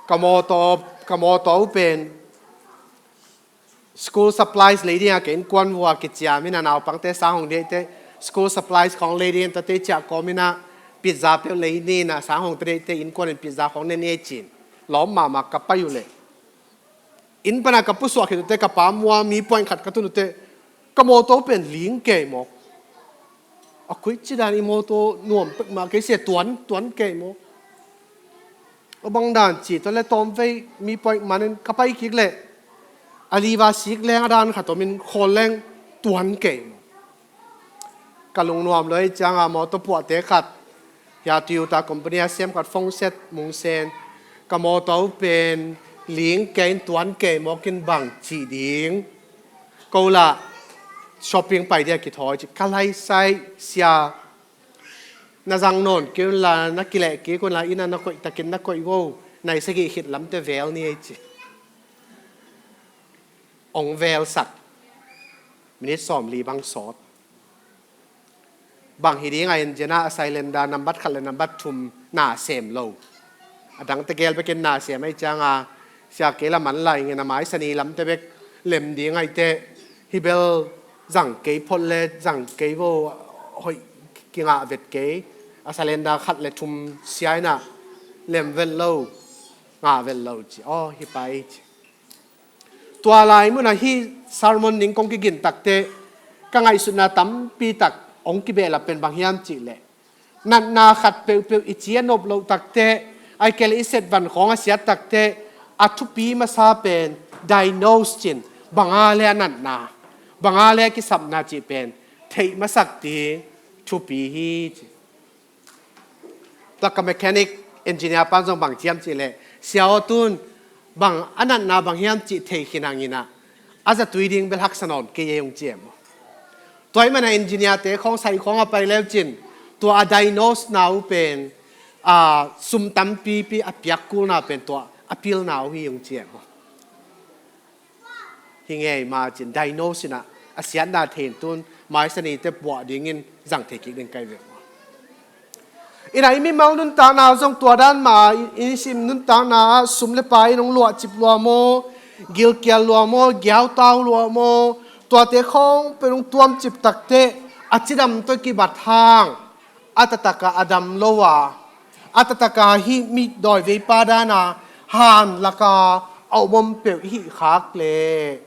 ka mawtaw, ka mawtaw uh pen school supplies lei dingah ka innkuan uh a kiciam in a, naupangte sang hong ding ahih teh school supplies khawng lei dingin tate ciah kawm in a, pizza peuh lei ni in a, sang hong ta ding ahih teh innkuan in pizza khawng ne ni ei ci-in lawm mahmah ka pai uh leh, inn panah ka pusuah khit uh teh ka pa mua mi point khat ka tun uh teh ka mawtaw pen ling kei mawk. A koici dan i mawtaw nuam pek mah kei sia, tuan, tuan kei mawk. A bang dan ci, tua leh tawmvei mi point manin ka pai kik leh a liva sik leng a dan khat om in khawl leng tuan kei mawk. Ka lungnuam lo ei cianga mawtaw puahte khat, hia Toyota company a siam khat phone set mungsen, ka mawtaw pen ling kei in tuan kei mawk in bang cih ding. Ko lah shopping pai dia kithawi ci, ka laisai sia, na zang nawn kei un la, na kileh kik un la, inn ah na koih takin na koih vo, nai sagih khit lamte vel ni ei ci. Ong velsak, minit sawmli bang sawt. Bang hi ding a, engine ah a cylinder nambat khat le nambat thum na sem lo. A dangte gel bekin na sem ahih cianga, sia kei la man la ing in a, maisa ni lamte bek lem ding ahih teh, hih bel zang kei phot le zang kei vo, hoih kingah vet kei. A cylinder khat le thum sia in a, lem vet lo, ngah vet lo ci. Aw, hi pai ci. Tua lai munah hih sermon ding kong kigin takteh ka ngaihsutna tampi tak hong kibehlap pen bang hiam cihleh, natna khat peuhpeuh i ci a nop loh takteh, ahih kei leh i set van khawng a siat takteh, a thupi masa pen diagnose cin, bang a le a natna, bang a le a kisapna cih pen theih masak ding thupi hi ci. Tua ka mechanic, engineer pan zong bang ci hiam cihleh, sia aw, tun bang a natna bang hiam cih thei khin hang in a, a zatui ding bel haksa nawn kei ei hong ci e maw. Tua ahih manin engineer te khawng sai khawng a pai leu cin, tua a diagnose na uh pen, a, sum tampipi a piak kulna pen tua a pilna uh hi hong ci e maw. Hi ngei mah cin diagnose in a, a siatna thei in tun maisa nite buah dingin zang thei kik ding kai ve. In a, i mimal nuntakna zong tua dan mah, i, i sim nuntakna ah sum le pai in hong luahcip lua maw, gilkial lua maw, giautau lua maw, tuate khawng pen hong tuamcip takteh a cidam tawh kibat hang a taktak a a dam lo a, a taktak a hih mi dawiveipa dan a han lak a a om om peuh i hih khak leh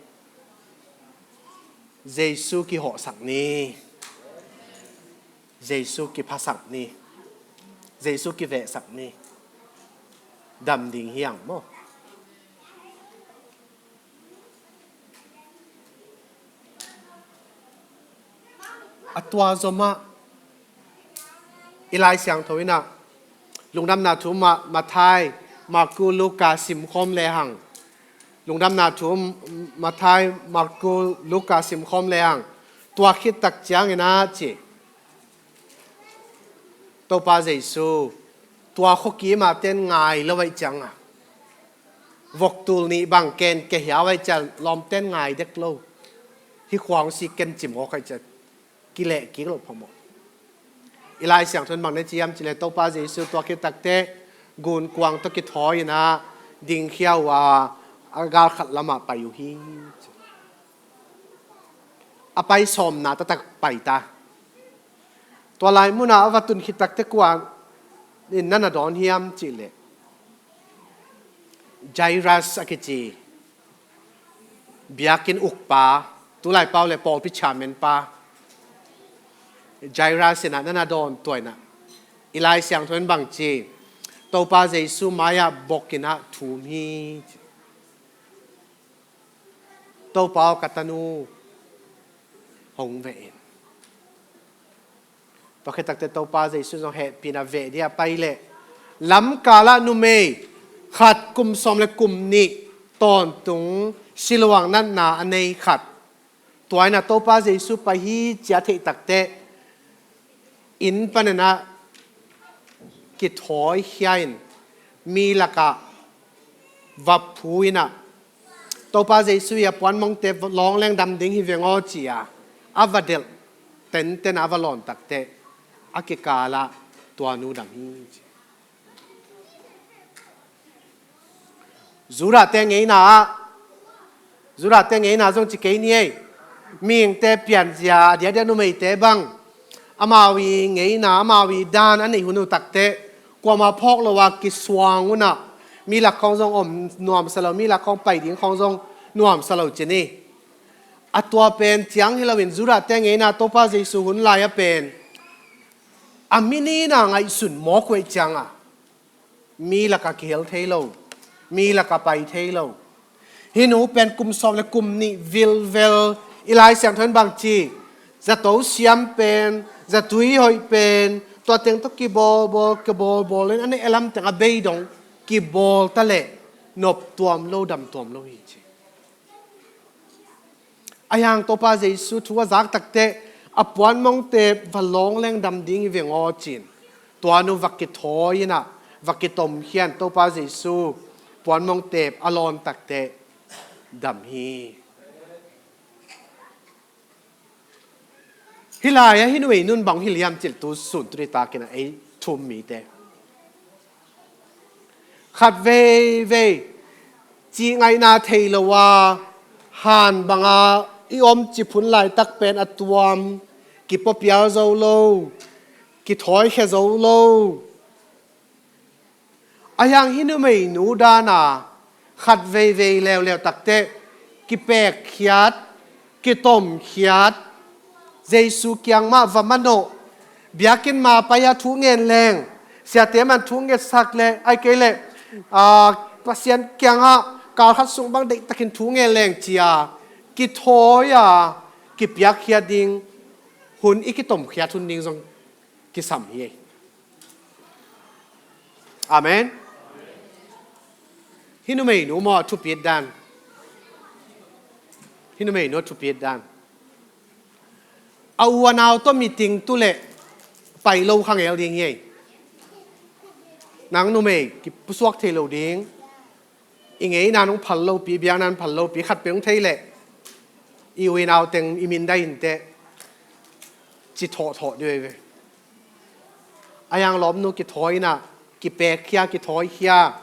Jesu kihawhsak ni, Jesu kiphasak ni, Jesu kivehsak ni, dam ding hi hang maw. A tua zomah i Lai Siangtho in a, Lungdamna Thu mah, Matthai, Marku, Luka simkhawm lehang, Lungdamna Thu Matthai, Marku, Luka simkhawm lehang, tua khit tak ciangin a ci, Topa Jesu tua khuakim a ten ngai lo ahih cianga, vok tul nih bang ken kehia ahih ciang lawmten ngai dek lo. Hih khua hong si ken ci mawk ahih ciang kileh kik loh phamawh. I Lai Siangtho in bang na ci hiam cihleh Topa Jesu tua khit takteh gunkuang tawh kithawi in a, dingkhia uh a, a galkhat lamah pai uh hi. A pai sawmna taktak pai ta. Tua lai munah a va tun khit takteh kua in na na dawn hiam cihleh, Jairus a kici biakinn ukpa, tulai pau le pawlpi chairman pa, Jairus in a na na dawn. Tua in a i Lai Siangtho in bang ci, Topa Jesu mai-ah bok in a thum hi. Topa aw, ka tanu hong veh in. Tua khit takteh Topa Jesu zong hehpihna veh dia pai leh, lamkal ah numei khat kum sawm le kum nih tawntung siluang natna a nei khat, tua in ah Topa Jesu pai hi ci-a theih takteh, inn panin ah kithawikhia in, mi lakah va phu in ah, Topa Jesu i a puanmongte lawng leng dam ding hi veng aw ci-a a va delh tenten a va lawn takteh, a kikalah tua nu dam hi ci. Judahte ngeina ah, Judahte ngeina zong ci kei ni ei. Mihingte pianzia a diakdiak numeite bang, amau i ngeina, amau i dan a neih hun uh takteh, kuamah phawk lo a kisuang un ah, mi lak khawng zong om nuamsa lo, mi lak khawng pai ding khawng zong nuamsa lo ci ni. A tua pen ciang hi loin Judahte ngeina Topa Jesu hun lai-ah pen a mi nina ngaihsun mawk uh ahih ciangah mi lakah kihel thei lo, mi lakah pai thei lo. Hih nu pen kum sawm le kum nih vilvel i Lai Siangtho in bang ci, zato siam pen, zatui hoih pen, tua teng tawh kibawlbawl, kibawlbawl in a neih a lam teng a bei dong kibawl ta leh nop tuam lo, dam tuam lo hi ci. Ahi hang Topa Jesu thu a zak takteh, a puanmongte va lawng leng dam ding hi veng aw ci-in, tua nu va kithawi in ah, va kitomkhia in, Topa Jesu puanmongte a lawn takteh dam hi. Hih lai-ah hih numei nun bang hong hilh hiam cih leh, tu sun tu ni takin ah ei thu-um mite, khat veivei, cihngaihna thei lo a, han banga i om cip hun laitak pen a tuam, kipapial zo lo, kithawikhia zo lo. Ahi hang hih numeinu dan a khat veivei leuleu takteh kipekkhiat, kitomkhiat, Jesu kiang mah va manawh, biakinn ma pai-a thu ngen leng, siate mah in thu ngetsak leh, ahih kei leh, aa, Pasian kiangah kalkhat sung bang deihtakin thu ngen leng ci-a kithawi-a kipiakkhiat ding hun, i kitomkhiat hun ding zong kisam hi. Amen. Hih numeinu maw, a thupit dan. Hih numeinu a thupit dan. A u a nau tawh meeting tu leh pai lo khangel ding hi. Nang numei kipusuak thei lo ding. I ngeina nong phal lopi, biakna nong phal lopi, khat peuh hong thei leh i u i nau teng i mindain teh ci thawhthawh dih ve. Ahi hang lawmnu kithawi in ah, kipeekkhia, kithawikhia.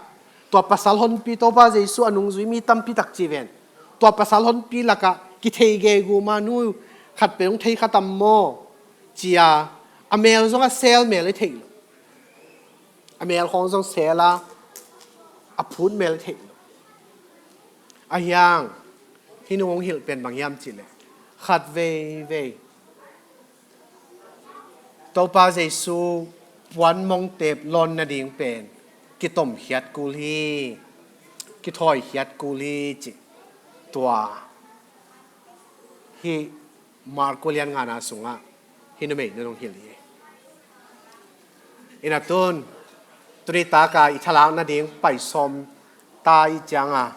Tua pasal honpi Topa Jesu a nungzui mi tampi tak ci ven. Tua pasal honpi lakah kithei gegu ma, nu khat peuh hong thei kha tam maw ci-a, a mel zong a sel mel i theih lo. A mel khawng zong sel a, a phut mel theih lo. Ahi hang hih nu hong hilh pen bang hiam cih leh, khat veivei Topa Jesu puanmong tep lawn nading pen kitomkhiat kul hi, kithawikhia kul hi cih tua hih Marku lian ngana sungah hih numei nun hong hilh hi. Ina tun, tuni taka i thalak nading pai sawm ta i cianga,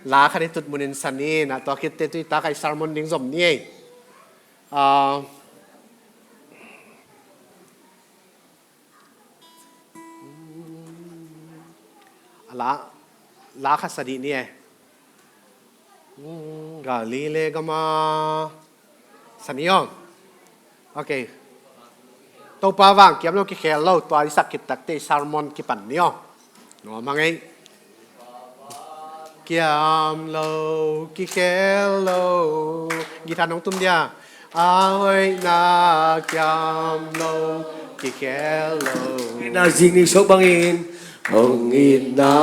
la khat i tut munin san in, a tua khitte tuni taka i sermon ding zom ni ei. Ah, a la, la khat sa dih ni e. Galile gama sa ni aw. Ok. Topa vang kiam lo kikhel lo, tua i sak khit takte i sermon kipan ni aw. Nuam hang ei. Kiam lo kikhel lo. Guitar nong tum dia. A hoihna kiam lo kikhel lo. Na zing ni sok bangin. Hong itna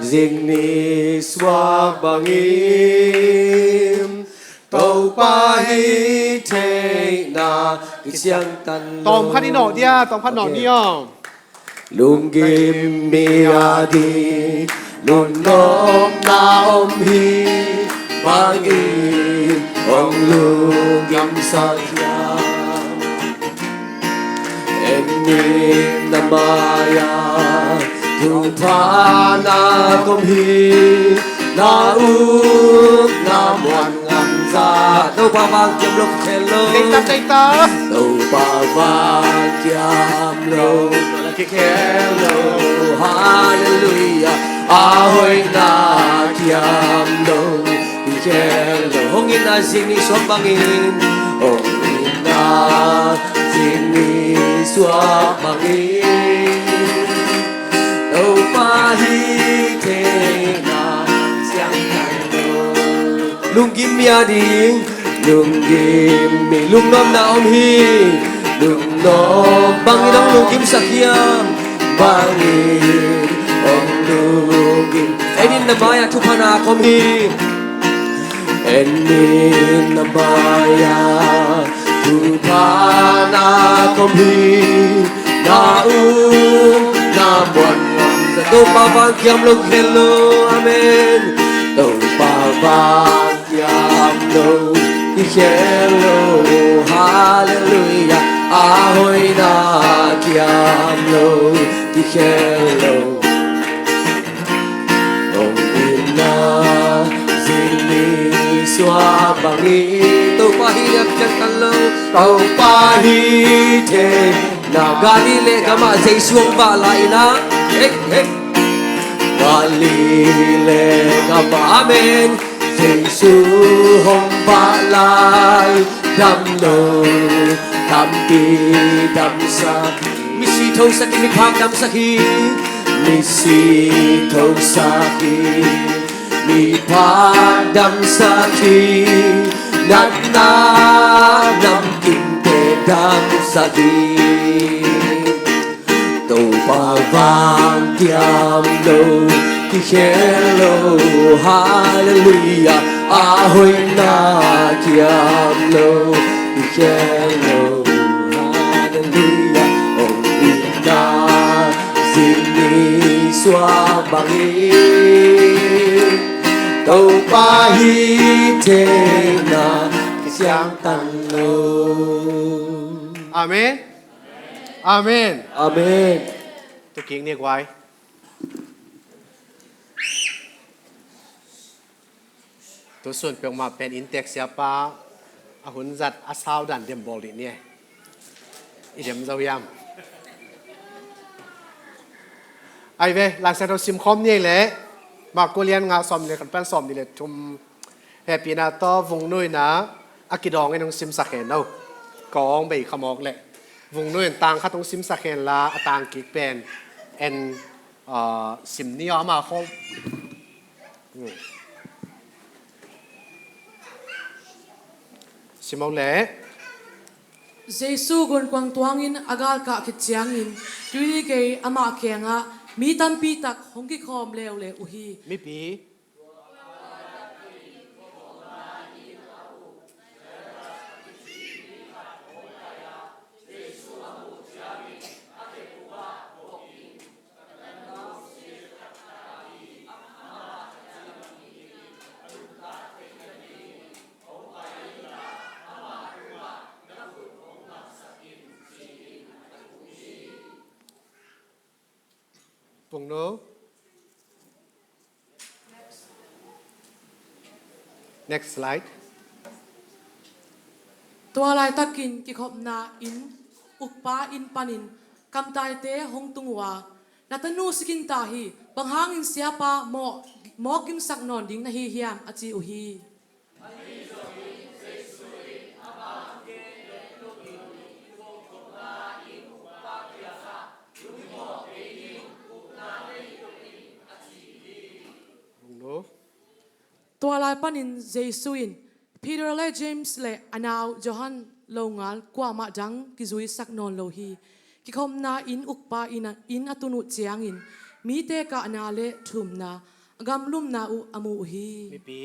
zing ni suak bangin. Topa hih theihna kisiangtan lo. Tawm khat i nawh dia, tawm khat nawh ni aw. Lunggim mi a ding lungnopna om hi bangin hong lungkimsak hiam. En ni na mai-a Thupha na kom hi, na upna muan ngamza. Topa vang kiam lo kikhel lo. Teita, teita. Topa vang kiam lo kikhel lo. Halleluiah. A hoihna kiam lo kikhel lo. Hong itna zing ni suak bangin, hong itna zing ni suak bangin, Topa hi theihna siangtho lo. Lunggim mi a ding, lunggim mi, lungnuamna om hi. Lungnuam bangin hong lunggimsak hiam? Bangin hong lunggim. En in, na mai-ah thupha na kom hi. En in, na mai-ah thupha na kom hi. Na upna muan ngamza. Topa vang kiam lo kikhel lo. Amen. Topa vang kiam lo kikhel lo. Halleluiah. A hoihna kiam lo kikhel lo. Hong itna zing ni suak bangin, Topa hi theihna siangtho lo. Topa hi theihna. Galilee gamah Jesu hong vah lai-in ah. Hei, hei. Galilee gamah, amen, Jesu hong vah lai, dam lo tampi damsak hi. Misi thosak hi, miphak damsak hi. Misi thosak hi, miphak damsak hi. Natna namkinte damsak hi. Topa vang kiam lo kikhel lo. Halleluiah. A hoihna kiam lo kikhel lo. Halleluiah. Hong itna zing ni suak bangin, Topa hi theihna siangtho lo. Amen. Amen. Amen. Tukik ni guai. Tusun peuhmah pen inntek siapa a hun zat a sau dan dem bawl dih ni. I dem zo hiam? Ai ve, Lai Siangtho sim khawm ni leh, Marku lian nga sawm le khat pan sawm ni le thum. Hehpihna tawh vungnu in a kidawng in hong simsak hen aw. Kawng bei khamawk leh vungnu in tang khat hong simsak hen la, a tang kik pen en, ah, sim ni aw, ama khawm. Sim aw leh. Jesu gunkuang tuangin a galkah khit ciangin tuini gei amah kiangah mi tampi tak hong kikhawm leuleu uh hi. Mipi. Pungnu. Next slide. Tua laitakin kikhopna inn ukpa inn panin kamtaite hong tung uh a, "Na tanu si khin ta hi, bang hangin siapa mawh, mawk gimsak nawn ding na hi hiam?" a ci uh hi. Tua lai panin Jesu in Peter le James le a nau Johan longal kuamah dang kizuisak nawn lo hi. Kikhopna inn ukpa inn a, inn a tun uh ciangin mite kahna le thumna, a gamlumna uh a mu uh hi. Mipi.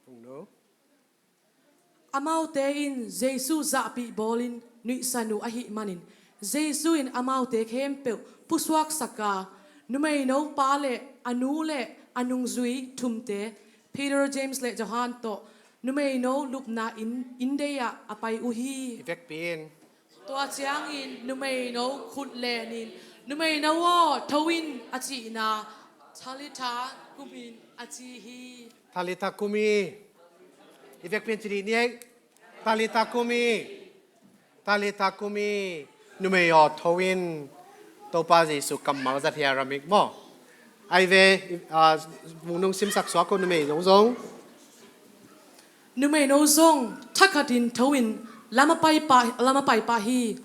Pungnu. Amaute in Jesu zahpih bawlin nuihsan uh ahih manin Jesu in amaute khempeuh pusuaksak a, Numeino pa le a nu le a nungzui thumte, Peter, James le Johan tawh numeino lupna inn, inndei ah a pai uh hi. I vekpi in. Tua ciangin numeino khut lenin, "Numeino aw, tho in," a cihna, "Talitha kumi," a ci hi. "Talitha kumi." I vekpi in ci dih ni ei. "Talitha kumi. Talitha kumi. Numei aw, tho in." Topa Jesu kammal zat hi a, ramik maw. Ai ve, a, vung nung simsak suak ko, numeino zong. Numeino zong thakhatin tho in lam a pai pah, lam a pai pah hi.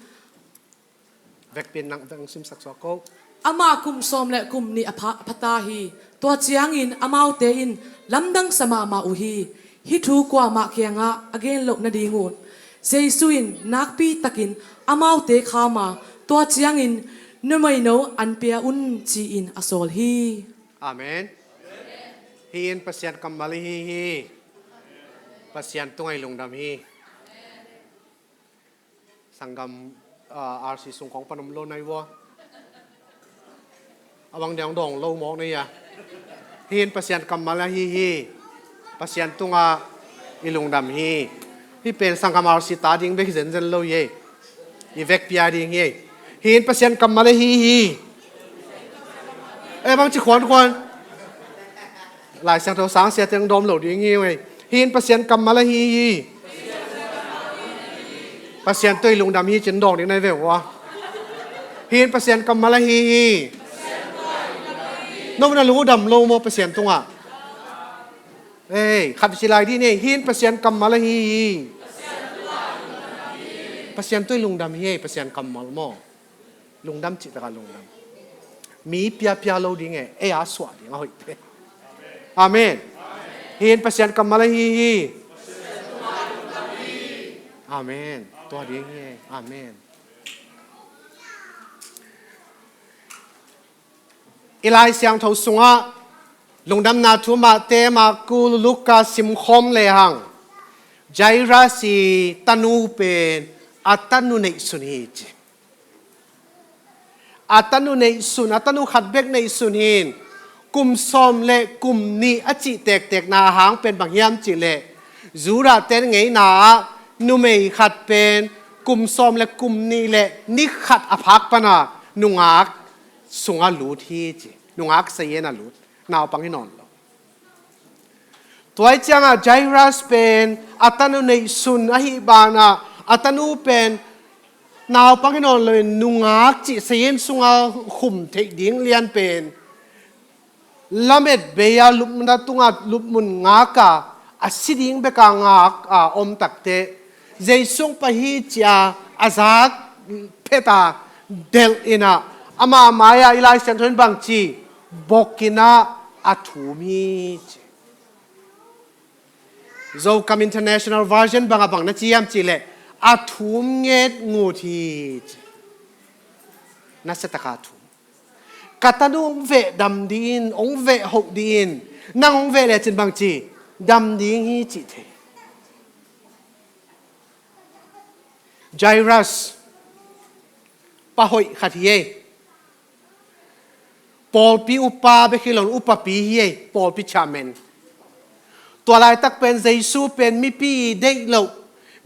Vekpi in nang, nang simsak suak ko. Amah kum sawm le kum nih a pha, a pha ta hi. Tua ciangin amaute in lamdang sa mahmah uh hi. Hih thu kuamah kiangah a gen loh nading un Jesu in nakpi takin amaute kham a, tua ciangin, "Numeino an pia un," ci-in a sawl hi. Amen. Hih in Pasian kammal ahi hi. Pasian tungah i lungdam hi. Sanggam, ah, R C sung khawng pan om lo nai vua. A bang deng dawng lo mawk na hia. Hih in Pasian kammal ahi hi. Pasian tungah i lungdam hi. Hih pen sanggam R C ta ding bek hi zenzen lo hi ei. I vekpi a ding hi ei. Hih in Pasian kammal ahi hi. Eh, bang ci khuankhuan. Lai Siangtho sang sia teng dawm lo ding hi ei. Hih in Pasian kammal ahi hi. Pasian tawh i lungdam hi cin dawng ding nai ve ua. Hih in Pasian kammal ahi hi. No na lungdam lo maw Pasian tungah? Ei, khat ci lai dih ni ei. Hih in Pasian kammal ahi hi. Pasian tawh i lungdam hi ei, Pasian kammal maw. Lungdam cih takah lungdam. Mi piapia lo ding e, ei a suah ding a hoih te. Amen. Hih in Pasian kammal ahi hi. Amen. Tua ding hi. Amen. I Lai Siangtho sungah lungdamna thu Mate, Marku, Luka simkhawm lehang Jairus i tanu pen a tanu neihsun hi ci. A tanu neihsun, a tanu khat bek neihsun hi in, kum sawm le kum nih a cih tektekna a hang pen bang hiam cih leh, Judah ten ngeina ah numei khat pen kum sawm le kum nih le ni khat a phak pana nungak sungah lut hi ci. Nungak sayen a lut. Naupang hi nawn lo. Tua hi ciangah Jairus pen a tanu neihsun ahi banah a tanu pen naupang hi nawn loin nungak cih sayen sungah khum theih ding lian pen lamet bei-a lupna tungah lupmun ngak a, a si ding beka ngak a om takteh Jesu hong pai hi ci-a a zak phet a delh in ah, ama mai-ah i Lai Siangtho in bang ci, bok in ah a thum hi ci. Zokam International Version bangah bang na ci hiam cih leh, a thum nget ngut hi ci. Nasia taka a thum. Ka tanu hong veh dam dih in, hong veh hoh dih in, nang hong veh lecin bang ci, dam ding hi cih thei. Jairus, pa hoih khat hi ei. Pawlpi upa bek hi lo in upapi hi ei, pawlpi chairman. Tua laitak pen Jesu pen mipi i deih loh,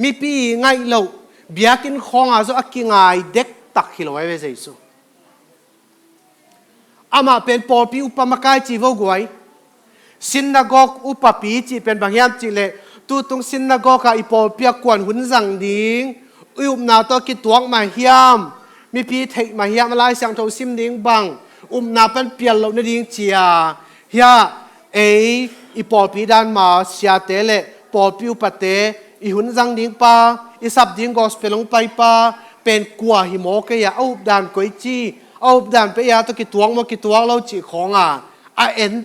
mipi i ngaih loh, biakinn khawngah zong a kingai dektak hi lo ahi ve Jesu. Amah pen pawlpi upa makai ci vo guai. Sinagog upapi cih pen bang hiam cih leh, tutung sinagog ah i pawlpi ah kuan hun zang ding, i upna tawh kituak mah hiam, mipi theih mah hiam, a Lai Siangtho sim ding bang, upna pan pial loh nading cia hiah, ei i pawlpi dan ma siate le pawlpi upate, i hun zang ding pa, i sap ding gospel hong pai pa pen kua hi maw kei a, a updan koici, a updan pen ei a tawh kituak maw kituak lo cih khawng a, a en,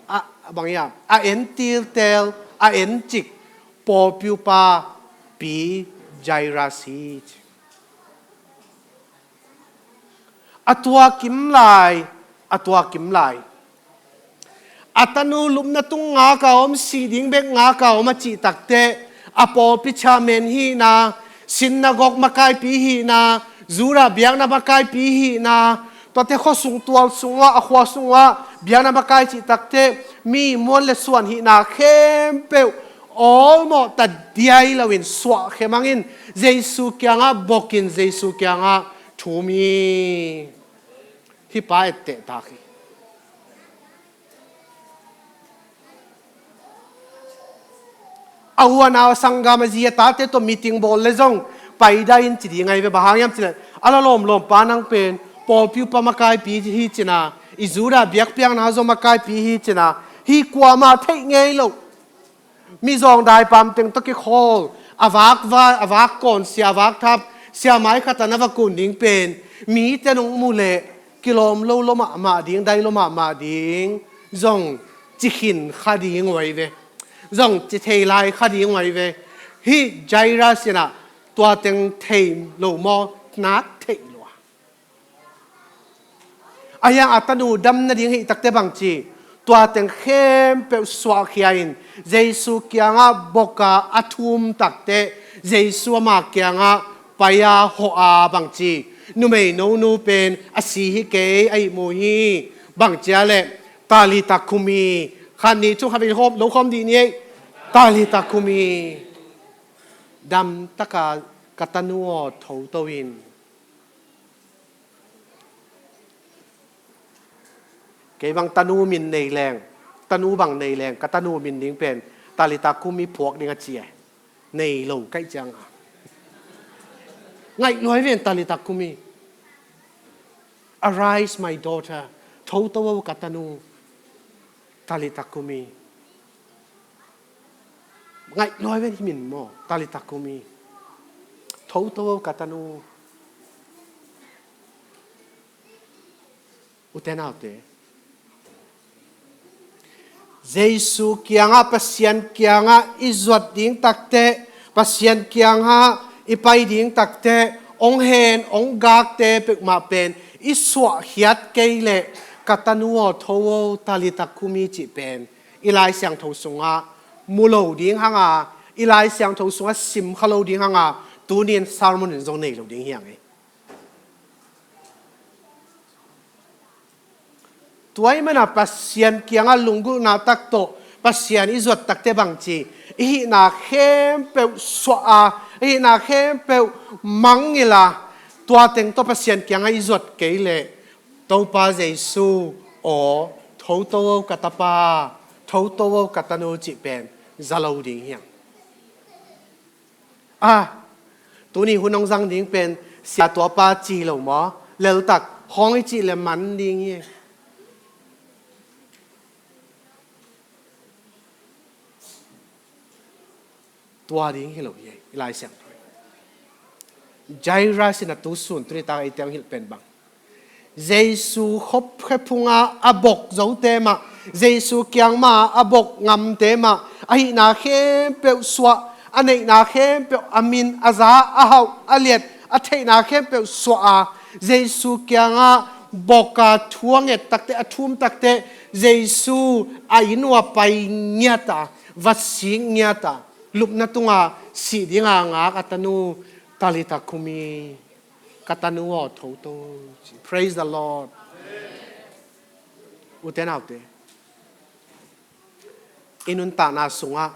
a, a bang hiam, a en tiltel, a en cik, pawlpi upa pi Jairus hi ci. A tua kim lai, a tua kim lai. A tanu lupna tung ngak a om, sih ding bek ngak a om a cih takteh, a pawlpi chairman hihna, sinagog makaipi hihna, Judah biakna makaipi hihna, Tuate khuasung tual sungah, a khua sungah biakna makai cih takteh mi muan le suan hihna khempeuh awlmawh ta diai loin suahkhia mangin Jesu kiangah bokin Jesu kiangah thum hi. Hih pa etteh tak hi. A u a nau a sanggam a zi a tate tawh meeting bawl le zong paidain ci ding ahi ve. Bang hang hiam cih leh a la lawmlawm pa nang pen pawlpi upa makaipi hi cina, i Judah biakpiakna zong makaipi hi cina, hih kuamah theih ngei lo. Mizawng daipam teng tawh kikhawl, a vak vai, a vak kawn sia, a vak thap sia mai khat a na va kun ding pen mite nong mu leh kilawm lo lua mahmah ding, dai lua mahmah ding zong ci khin kha ding uh ahi ve. Zong ci thei lai kha ding uh ahi ve. Hih Jairus in ah tua teng thei lo maw, nak theih lua. Ahi hang a tanu dam nading hih takteh bangci, tua teng khempeuh suahkhia in Jesu kiangah boka a thum takteh Jesu ama kiangah pai-a hawh a bangci, numei nonu pen a si hi kei, a ihmu hi. Bangci a leh Talitha kumi, khat nih thum khat vei lo khawm dih ni ei. Talitha kumi, damtaka ka tanu aw, thoto in. Kei bang tanu min nei leng, tanu bang nei leng, ka tanu min ding pen Talitha kumi phuak ding a ci e. Nei lo kaih cianga ngaih luai ven Talitha kumi. Arise, my daughter. Thoto o ka tanu. Talitha kumi. Ngaih luai ven hi min maw, Talitha kumi. Thoto o ka tanu. Ute naute, Jesu kiangah, Pasian kiangah i zuat ding takteh, Pasian kiangah i pai ding takteh, ong hen ong gakte peuhmah pen i suahkhiat kei leh, ka tanu aw, tho o, Talitha kumi cih pen i Lai Siangtho sungah mu lo ding hanga, i Lai Siangtho sungah simkha lo ding hanga, tuni in sermon in zong nei lo ding hi hang ei. Tua ahih manin Pasian kiangah lunggulhna tak tawh Pasian i zuat takteh bangci, i hihna khempeuh suah a, i hihna khempeuh mangngilh a, tua teng tawh Pasian kiangah i zuat kei leh, Topa Jesu aw, thoto o ka tapa, thoto o ka tanu cih pen za lo ding hi hang. A, tuni hun hong zang ding pen sia tuapa ci lo maw, leltak hong i cih leh man ding hi. Tua ding hi lo hi, i Lai Siangtho. Jairus in a tu sun tuni tak a eite hong hilh pen bang, Jesu khopkhe phunga a bok zote mah, Jesu kiang ma a bok ngamte mah, a hihna khempeuh suah, a neihna khempeuh, a min, a za, a hauh, a liat, a theihna khempeuh suah a, Jesu kiangah boka thu a nget takteh, a thum takteh, Jesu a inn uah pai ngiat a, va sik ngiat a, lupna tunga sih dinga ngak a tanu, Talitha kumi, ka tanu aw, thoto ci. Praise the Lord. Ute naute, i nuntakna sungah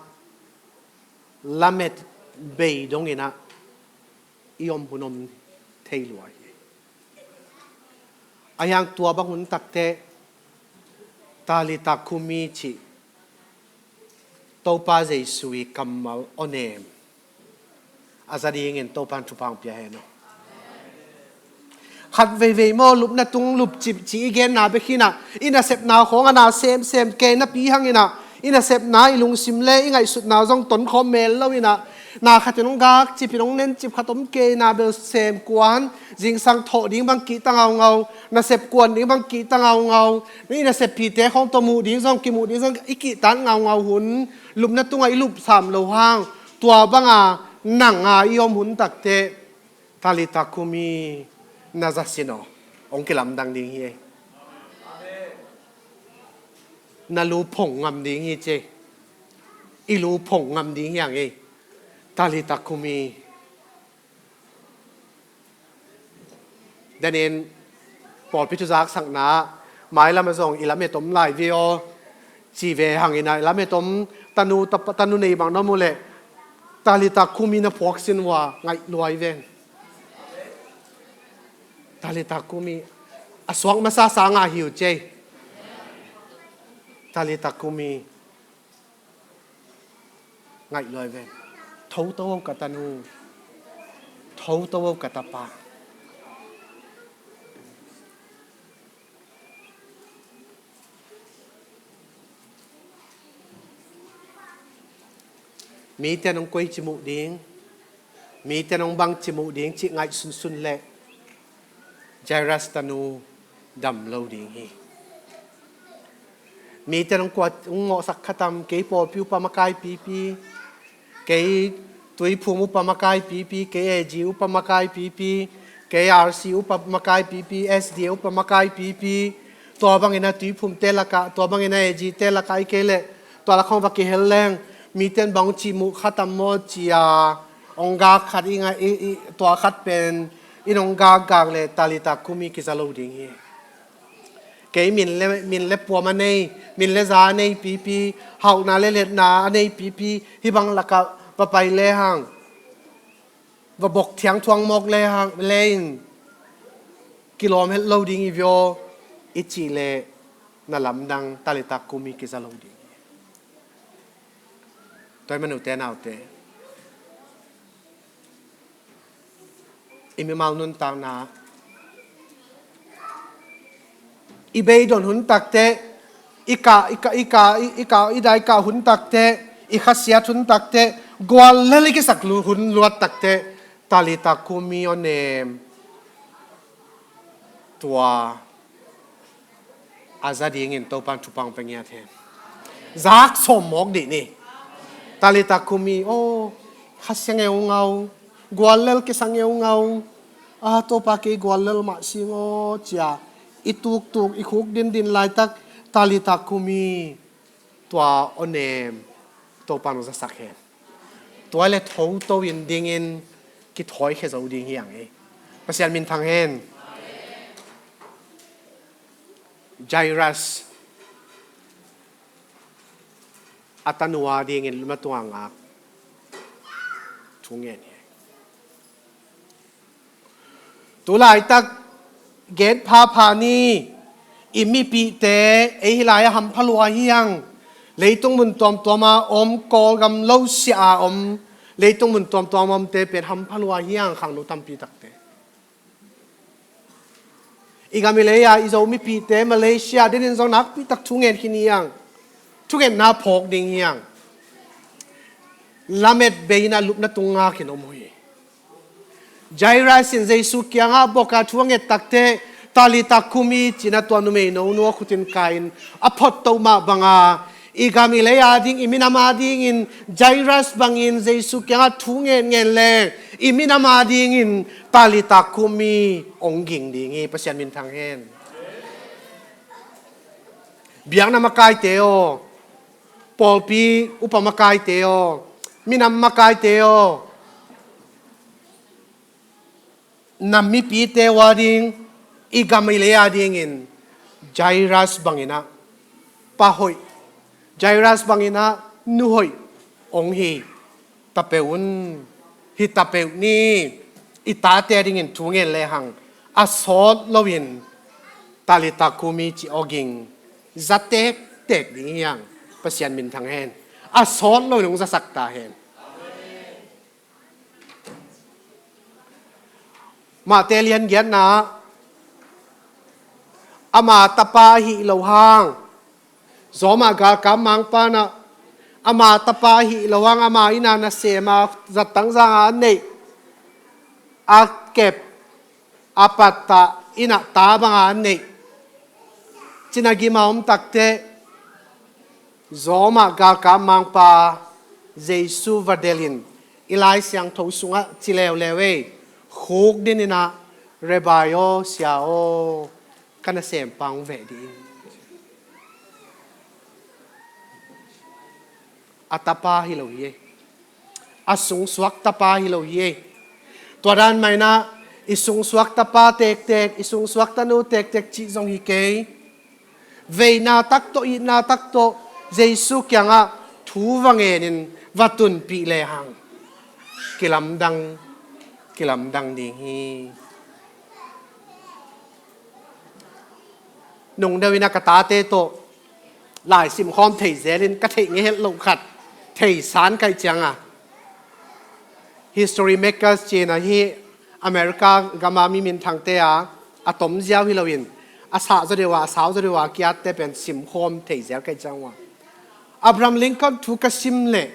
lamet bei dongin ah i om hun om thei lua hi. Ahi hang tua bang hun takteh Talitha kumi cih Topa Jesu i kammal aw nem a za dingin Topa'n thupha hong pia hen aw. Khat veivei maw, lupna tung lupcip ci i genna bek hi-in ah, i nasepna khawng a na semsem kei napi hangin ah, i nasepna, i lungsim le i ngaihsutna zong tonkhawm mel lo-in ah, na khatin hong gakcip in hong nencip khat om kei na bel sem kuan, zingsang thawh ding bang kihta ngaungau, nasep kuan ding bang kihta ngaungau, i nasep phite khawng tawh muh ding zong, kimuh ding zong i kihtan ngaungau hun, lupna tungah i lupsam loh hang, tua banga nanga i om hun takteh, Talitha kumi, na za sin aw, hong kilamdang ding hi ei. Na lu phong ngam ding hi ci ei. I lu phong ngam ding hi hang ei. Talitha kumi. Danin Pawlpi thuzaksakna mailam ah zong i lamet om lai ve aw. Ci ve hangin ah i lamet om tanu, tapa, tanu nei bang na om uh leh, Talitha kumi na phuak sin uh a, ngaih luai ven. Talitha kumi a suak masa sangah hi uh cei. Talitha kumi ngaih luai ven. Tho to aw ka tanu. Tho to aw ka tapa. Mite nong koi ci muh ding, mite nong bang ci muh ding cih ngaih sunsun leh Jairus tanu dam lo ding hi. Mite nong kua hong mawhsak khatam, kei pawlpi upa makai pipi, kei tuiphum upa makai pipi, kei A G upa makai pipi, kei R C upa makai pipi, S D A upa makai pipi, tua bangin a tuiphumte lakah, tua bangin a A G te lakah i kei leh tua lakah hong va kihel leng, mite in bang ci muh khatam maw ci-a hong gak khat i ngai, i, i, tua khat pen in hong gakgak leh Talitha kumi kiza lo ding hi. Kei min le, min le puam a nei, min le za a nei pipi, hauhna le letna a nei pipi, hih bang lakah va pai lehang, va bok thiangthuang mawk lehang, le in kilawm het lo ding i vio i cih leh na lamdang Talitha kumi kiza lo ding. Tua ahih manin ute naute, i mimal nuntakna, i beidon hun takteh, i kah, i kah, i kah, i, i kah, i daikah hun takteh, i khasiat hun takteh, guallel i kisak lu-, hun luat takteh, Talitha kumi aw nem. Tua a za dingin Topa'n thupha hong pia ngiat hen. Zak sawm mawk dih ni. Talitha kumi, aw, khasia ngeungau, guallel kisa ngeungau. A, Topa kei guallel mah sing aw, ci-a i tuktuk, i khuk dindin laitak, Talitha kumi, tua aw nem, Topa'n hong zasak hen. Tua le tho to in dingin kithawi khia zo ding hi hang hi. Pasian minthang hen. Jairus a tanu a dingin lupna tunga ngak thu ngen hi. Tu laitak gen phapha ni, i mipihte ei hih lai-ah hampha lua hi hang. Leitung mun tuamtuam a om, Kawlgam lo sia a om, leitung mun tuamtuam a omte pen hampha lua hi hang, khangno tampi takte. I gam i lei-a i Zo mipihte Malaysia dingin zong nakpi tak thu ngen khin hi hang. Thungetna phawk ding hi hang. Lamet bei-in a lupna tung ngakin om uh hi. Jairus in Jesu kiangah bok a thu a nget takteh, Talitha kumi, ci-in a tua numei no nu a khutin kai-in a photto mah banga, i gam i lei a ding, i minam a dingin Jairus bangin Jesu kiangah thu ngen ngen leng, i minam a dingin Talitha kumi hong ging ding hi. Pasian minthang hen. Biakna makaite aw, pawlpi upa makaite aw, minam makaite aw, na mipite uh a ding, i gam i lei a dingin Jairus bangin ah pa hoih, Jairus bangin ah nu hoih hong hi ta peuh un. Hi ta peuh ni. I tate a dingin thu ngen lehang a sawt loin Talitha kumi ci aw ging za tektek ding hi hang. Pasian minthang hen. A sawt loin hong zasak ta hen. Matthai lian giatna, ama tapa ahih loh hang, Roma galkap mangpa in ah ama tapa ahih loh hang, ama in ah nasem a zattang zanga a neih, a kep, a pattah in ah ta banga a neih, ci-in a gim a om takteh, Roma galkap mangpa Jesu va delhin, i Lai Siangtho sungah ci leuleu ei, khuk dindin ah, Rabbi aw, Sia aw, ka nasem pa hong veh dih in. A tapa hi lo hi ei. A sungsuak tapa hi lo hi ei. Tua dan mah in ah I sungsuak tapa tektek, i sungsuak tanu tektek cih zong hi kei. Veina tak tawh, itna tak tawh Jesu kiangah thu va ngenin va tunpih lehang kilamdang, kilamdang ding hi. Nungdeuh in a ka tate tawh lai simkhawm thei zelin ka theih ngei het loh khat theisan kaih cianga, history makers cina hi America gama mi minthangte a, a tomziau hi loin a sah zaw deuh a, a sau zaw deuh a kiatte pen simkhawm thei zel kaih ciang uh a, Abraham Lincoln thu ka sim leh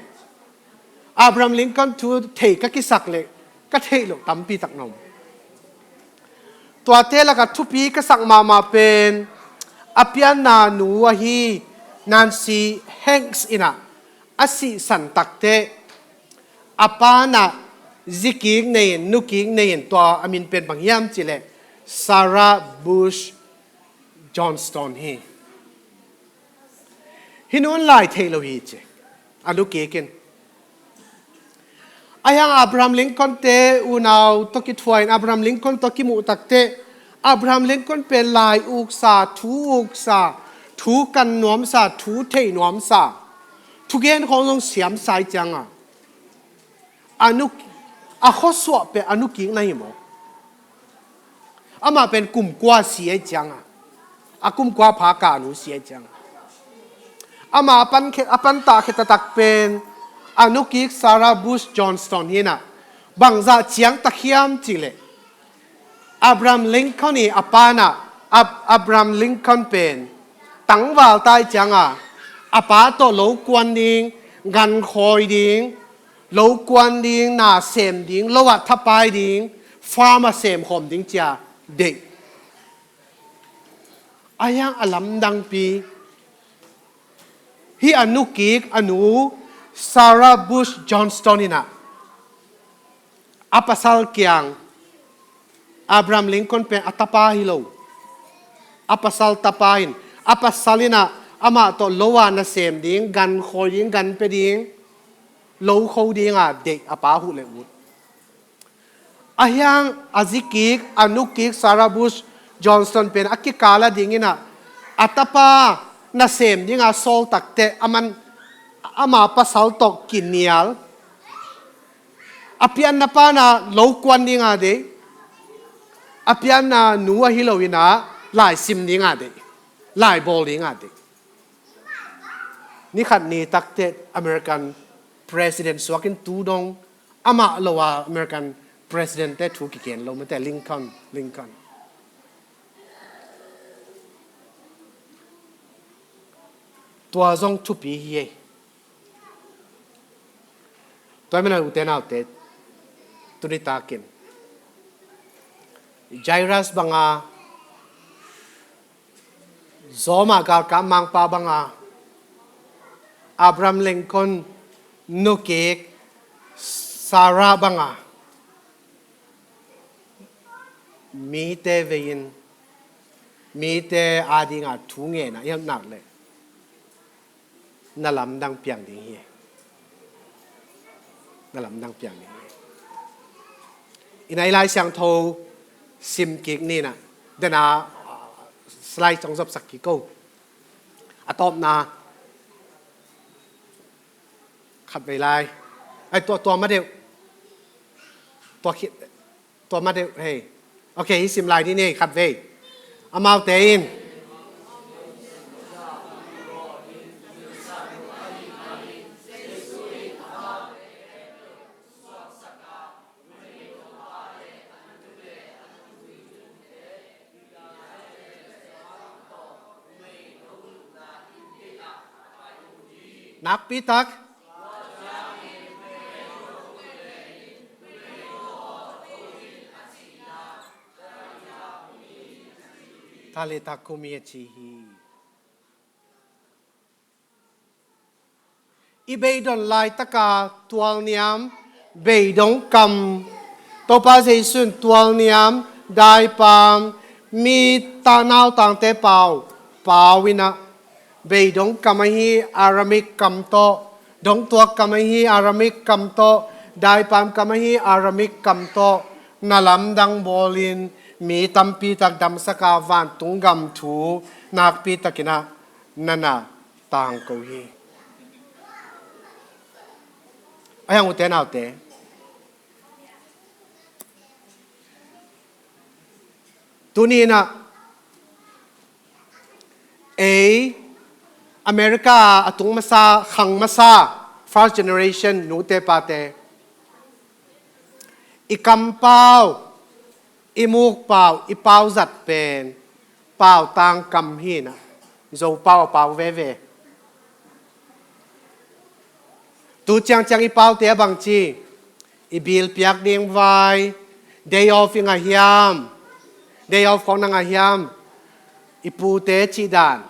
Abraham Lincoln thu thei ka kisak leh ka theih loh tampi tak na om. Tuate lakah thupi ka sak mahmah pen a pianna nu ahi Nancy Hanks in a, a sihsan takteh a pa in a zikik nei-in, nukik nei-in, tua a min pen bang hiam cih leh Sarah Bush Johnston hi. Hih nu in lai thei lo hi ci, a nukik in. Ahi hang Abraham Lincoln te unau tawh kithuah in Abraham Lincoln tawh kimuh takteh Abraham Lincoln pen lai uksa, thu uksa, thu kan nuamsa, thu thei nuamsa, thugen khawng zong siamsa ih cianga, a nu, a khuasuah pen a nukik na hi maw? Amah pen kum kua si ahih cianga, a kum kua pha ka a nu si ahih cianga, amah a pan khe, a pan tah khe taktak pen a nukik Sarah Bush Johnston hi in a, bangzah ciang tak hiam cih leh Abraham Lincoln ii a pa in a, Ab-, Abraham Lincoln pen tangval ta ahih cianga, a pa tawh lo kuan ding, gan khawi ding, lo kuan ding, na sem ding, lo ah thapai ding, farm ah semkhawm ding ci-a deih. Ahi hang a lamdangpi, hih a nukik a nu Sarah Bush Johnston in a, a pasal kiang, Abraham Lincoln pen a tapa hi lo, a pasal tapa in, a pasal in a, amah tawh lo ah na sem ding, gan khawi ding, gan pia ding, lo kho dinga deih a pa huh le ut. Ahi hang a zikik, a nukik Sarah Bush Johnston pen a kikal a ding in a, a tapa na sem dinga sawl takteh aman, ama pasal tawh kinial. A pianna pa in a lo kuan dinga deih, a pianna nu ahi lo in a lai sim dinga deih, lai bawl dinga deih. Ni khat ni takteh American president suak in tu dong, amah lo a American president te thu kigen lo mate, Lincoln, Lincoln. Tua zong thupi hi ei. Tua hi manin ute naute, tuni takin Jairus banga, Zawma galkap mangpa banga, Abraham Lincoln nukik Sarah banga, mite vei-in, mite adinga thu ngen a i hih nak leh na lamdang piang ding hi. Na lamdang piang ding hi. Ina i Lai Siangtho sim kik ni na, dena, ah, slide hong zopsak kik o. A tawpna khat vei lai. Ai, tua, tua ma deuh. Tua khit, tua ma deuh, hei. Ok, i sim lai dih ni, khat vei. Amaute in. Nakpi tak. Talitha kumi a ci hi. I beidong laitaka tualniam, beidong kam, Topa Jesu in tualniam, daipam, mi ta nautangte pau, pau ina, beidong kam ahi Aramaic kam tawh, dongtuak kam ahi Aramaic kam tawh, daipam kam ahi Aramaic kam tawh, na lamdang bawlin mi tampi tak damsaka vantung gam thu nakpi takinah na na tangko hi. Ahi hang ute naute, tuni inah ei America a tung masa, khang masa, first generation nute pate, i kampau, i mukpau, i pau zat pen pau tangkam hi inah, Zopau a pau veve. Tu ciangciang i paute a bangci, i bill piak ding vai, day off i ngah hiam, day off khong na ngah hiam, i pute cih dan,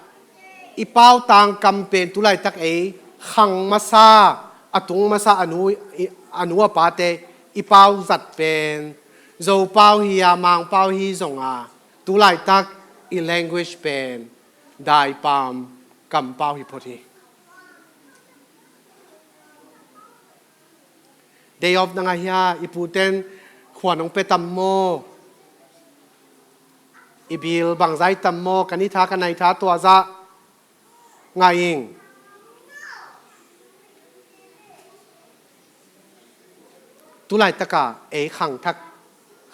i pau tangkam pen tulaitak ei khang masa, a tung masa a nu, i, a nu a pate i pau zat pen Zopau hi a, Mangpau hi zonga, tulaitak i language pen daipam kampau hi phot hi. Day off na ngah hia, i puten khuan hong pe tam maw? I bill bangzah i tam maw? Ka ni tha, ka nai tha, tua zah ngah ing. Tulaitaka ei khangthak,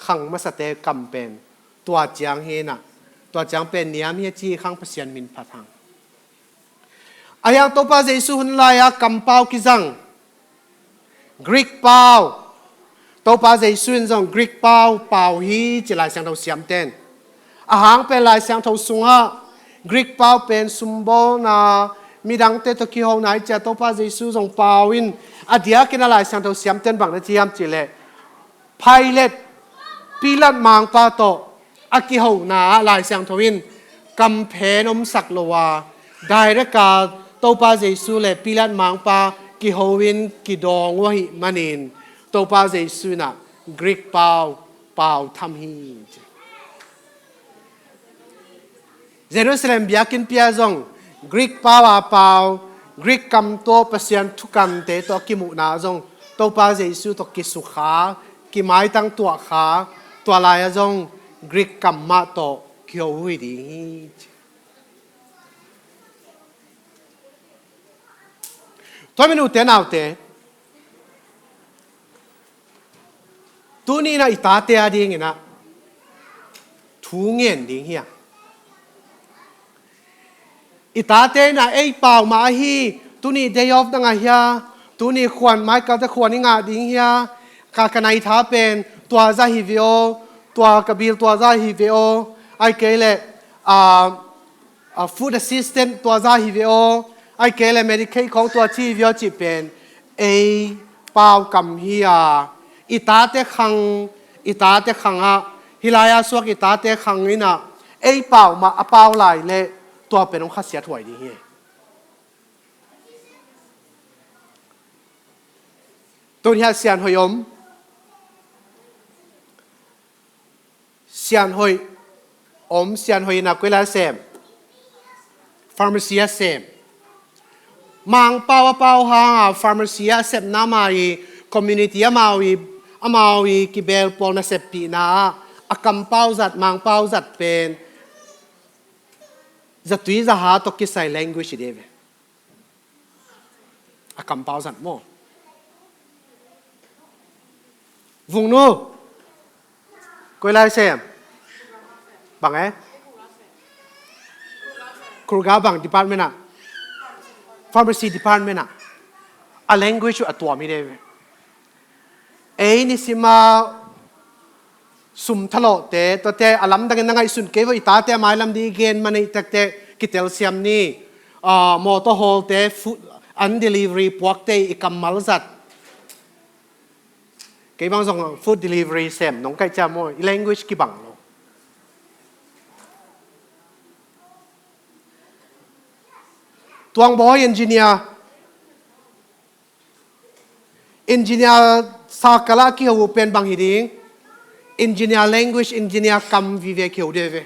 khang masate kam pen tua ciang hi inah, tua ciang pen niam hi a ci khang Pasian min phat hang. Ahi hang Topa Jesu hun lai-a kampau kizang Greek pau, Topa Jesu in zong Greek pau pau hi ci Lai Siangtho siamten. A hang pen Lai Siangtho sungah Greek pau pen sumbawlna, midangte tawh kihona hi ci a Topa Jesu zong pau in, a diakin a Lai Siangtho siamten bang na ci hiam cih leh, Pilate, Pilat mangpa tawh a kihona ah Lai Siangtho in kamphen omsak lo a, direct a Topa Jesu le Pilat mangpa kiho in kidawng uh ahih manin Topa Jesu inah Greek pau pau tham hi. Jerusalem biakinnpi ah zong Greek pau a pau, Greek kam tawh Pasian thukamte tawh a kimuhna ah zong Topa Jesu tawh kisukha, kimaitang tuahkha, tua lai-ah zong Greek kam mah tawh kiho uh hi ding hi. Tua min ute naute, tuni inah i tate a dinginah thu ngen ding hi a, i tate inah ei pau mah ahi, tuni day off na ngah hia, tuni khuan, maikalte khuan i ngah ding hia, ka, ka nai tha pen tua zah hi ve aw, tua ka bill tua zah hi ve aw, ahih kei leh, ah, a food assistance tua zah hi ve aw, ahih kei leh Medicaid khong tua ci hi ve aw cih pen ei pau kam hi a, i tate khang, i tate khang ah, hih lai-a suak i tate khang inah ei pau mah a pau lai leh tua pen hong khasiat huai ding hi. Tun hiah sianhoih om. Sianhoih om, sianhoih inah koi lai a sem? Pharmacy a sem. Mangpau a pau hanga pharmacy a sepna amau i community amau i, amau i kibelpawl naseppihna ah a kampau zat, mangpau zat pen zatui zaha tawh kisai language hi ding ve. A kampau zat maw? Vungnu, koi lai sem? Bang e? Kurga bang department ah? Pharmacy department ah. A language uh a tuam hi ding ve. Ei nisima sum thalawhte, tuate a lamdangin na ngaihsun kei vawh, i tate a mailam ding i gen maneih takte kitelsiam ni. Ah, mawtaw hawlte, food, an delivery puakte i kammal zat. Kei bang zong food delivery sem nong kaih cia maw, i language kibang lo. Tuangbawi engineer, engineer sakal ah kiho uh pen bang hi ding? Engineer language, engineer kam vive kiho ding ve.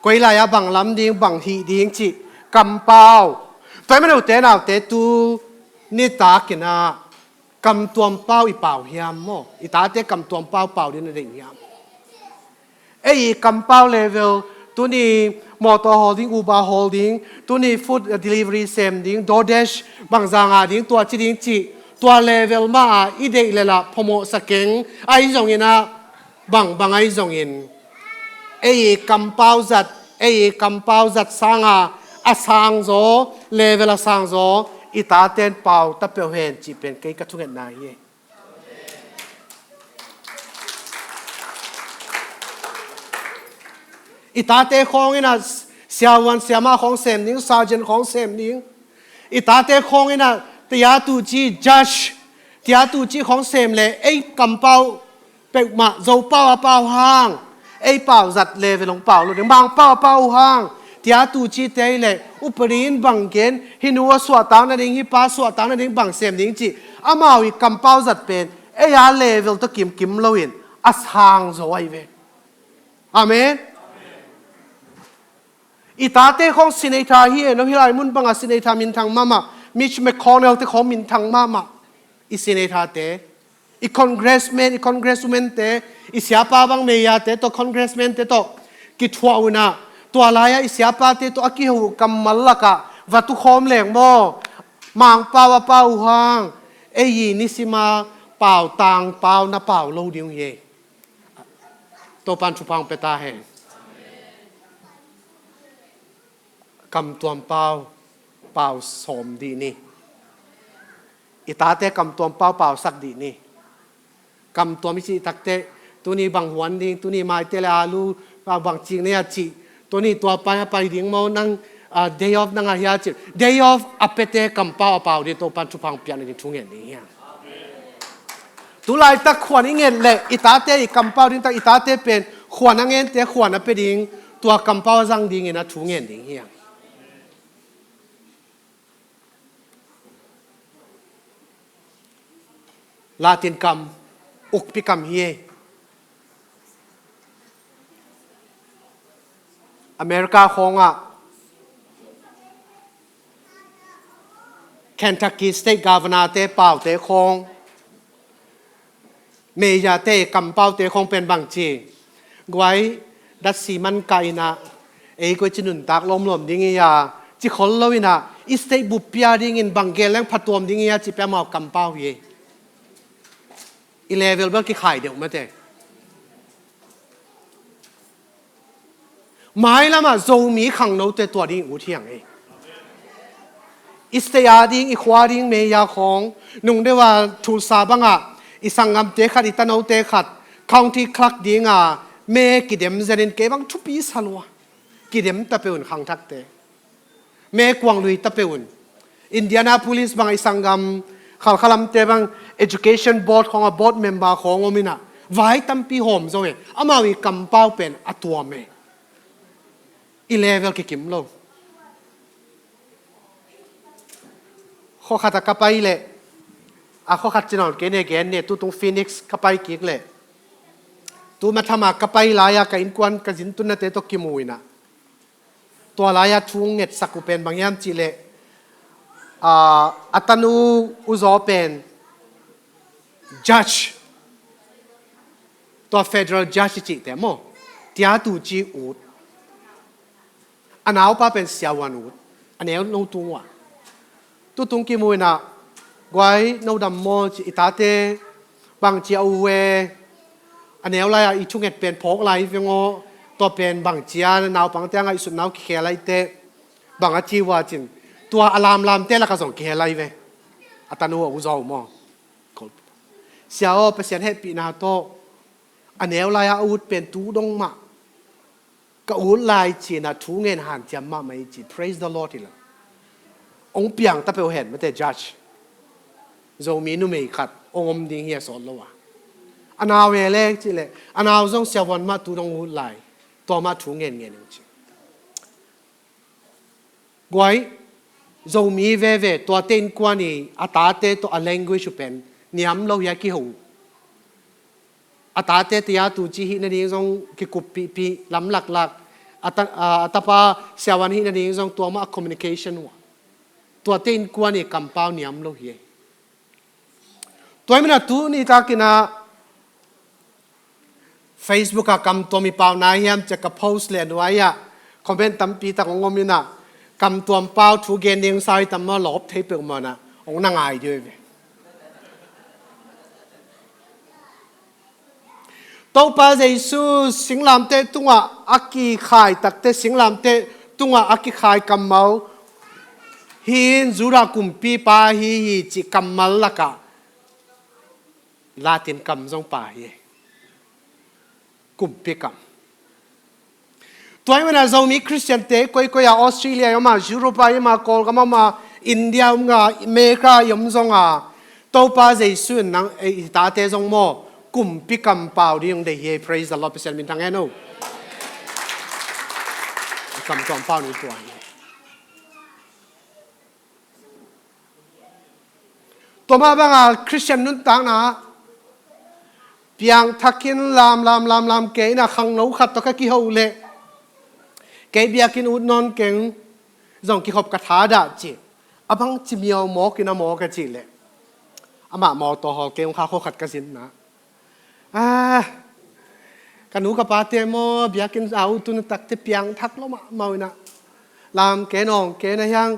Koi lai-ah bang lam ding, bang hih ding cih kampau. Tua ahih manin ute naute, tu nitak inah kamtuam pau i pau hiam maw? I tate kamtuam pau pau ding na deih hiam? Ei i kampau level, tuni mawtaw hawl ding, Uber hawl ding, tuni food delivery sem ding, DoorDash bangza ngah ding, tua ci ding cih, tua level mah a i deih lel ah phamawhsa keng. Ahi zongin ah, bang, bang ahi zongin, ei i kampau zat, ei i kampau zat sanga a sangzaw, level a sangzaw i taten pau ta peuh hen cih pen kei ka thungetna hi. I tate khawng in ah siavuan siamah khawng sem ding, sergeant khawng sem ding. I tate khawng in ah tia tuci, judge, tia tuci khawng sem leh ei kampau peuhmah, Zo pau a pau hang, ei pau zat level hong pau lo ding, Mang pau a pau hang, tia tucite leh upadi in bang gen, hih nu a suahtak nading, hih pa suahtak nading bang sem ding cih, amau i kampau zat pen ei a level tawh kimkim loin a sangzaw ahi ve. Amen. I tate khawng senator hi e, no, hih lai mun bangah senator minthang mahmah, Mitch McConnell te khawng minthang mahmah. I senator te, i congressman, i congresswoman te, i siapa bang mayor te tawh, congressman te tawh kithuah un ah, tua lai-ah i siapate tawh a kiho kammal lakah va tukhawm leng maw, Mang pau a pau hang, ei i nisima pau tang pau na pau lo ding uh hi. Topan thupha hong pia ta hen. Kamtuam pau pau sawm dih ni. I tate kamtuam pau pausak dih ni. Kamtuam i cih takteh, tuni bang huan ding, tuni maite le alu bang cik nei a cih, tuni tua pai a pai ding maw, nang, ah, day off nang a hia cih, day off a piate kampau a pau ding, Topan thupha hong piakna ding thu ngen ding hi hang. Tulaitak khuan i nget leh i tate i kampau ding tak, i tate pen khuan a ngente khuan a pia ding, tua kampau a zang dingin a thu ngen ding hi hang. Latin kam, ukpi kam hi e. America khawngah Kentucky State Governor te paute khawng, mayor te kampaute khawng pen bang ci, guai, datsi man kah in ah, ei koi ci nuntak lawmlawm ding hi a, ci khol lo in ah, i state buppi a dingin bang gen leng phatuam ding hi a, ci pia mau kampau hi. I level bel kikhai deuh mate. Mailamah Zomi khangnote tua ding i ut hi hang ei. I state a ding, i khua ding mayor khawng, nung deuh a Tulsa bangah i sanggamte khat, i tanote khat, county clerk dinga me kidem zenin kei bang thupi sa lua. Kidem ta peuh un khangthakte. Me kuang lui ta peuh un. Indianapolis bang i sanggam khalkhalamte bang education board khawng a board member khawng om in ah, vai tampi hawm zo e. Amau i kampau pen a tuam e. I level kikim lo. Khuakhat ah ka pai leh, a khuakhat ci nawn kei ne, gen ne, tutung Phoenix ka pai kik leh, tu matham ah ka pai lai-a ka innkuan, ka zintunnate tawh kimu in ah, tua lai-a thu ngetsak uh pen bang hiam cih leh, aa, a tanu u Zaw pen judge, tua federal judge i cihte maw, tia tuci ut. A naupa pen siavuan ut, a neu no tung uh a. Tutung kimu in ah, guai, no dam maw, ci, i tate bangci a uh e, a neu lai-ah i thunget pen phawk lai veng aw, tua pen bangci a naupangte a ngaihsutna uh kikhel lai teh, bang a ci uh a cin, tua a lamlamte lakah zong kihel lai ve. A tanu a u Zaw maw. Sia aw, Pasian hehpihna tawh a neu lai-ah a ut pen tu dong mah ka ut lai ci-in ah thu ngen hanciam mahmah i ci. Praise the Lord hi lo. Hong piang ta peuh hen mate judge. Zomi numei khat hong om ding hi a sawt lo a. A nau e lek cih leh, a nau zong siavuan mah tu dong ut lai. Tua mah thu ngen ngen hong ci. Guai, Zomi veve, tuate innkuan i a tate tawh a language uh pen niam lo hi a kiho uh. A tate tia tuci hih nading zong kikuppihpih, lamlaklak, a ta, a, a tapa siavuan hih nading zong tua mah a communication uh a. Tuate innkuan i kampau niam lo hi. Tua hi manin ah tuni takin ah Facebook ah kamtuam i pau nai hiam ci-a ka post leh a nuai-ah comment tampi tak hong om in ah, kamtuam pau thu gen ding sa hi tam maw, lawp thei peuhmah in ah hong na ngai ding uh hi ve. Topa Jesu singlamteh tungah a kikhai takteh, singlamteh tungah a kikhai kammal hi in, Judah kumpipa ahi hi cih kammal lakah Latin kam zong pha hi. Kumpi kam. Tua ahih manin ah Zomi Khristiante koikoi ah, Australia i om a, Europe ah i om a, Kawlgam ah i om a, India om a, America i om zong a, Topa Jesu in nang, eh, i tate zong maw, kumpi kam pau ding hong deih hi. Praise the Lord. Pasian minthang hen o. Kamtuam pau ni tua hi. Tua mah bangah Khristian nuntakna piangthak in lam lam lam lam kei in ah, khangno khat tawh ka kiho leh, kei biakinn ut nawn keng, zong kikhop ka thadah ci. A bangci miau mawk in a maw ka cih leh, amah mawtaw hawl kei hong kha, khua khat ka zin in ah, ah, ka nu ka pate maw, biakinn a ut uh na takteh piangthak lua mahmah uh in ah, lam kei nawng kei na hiang,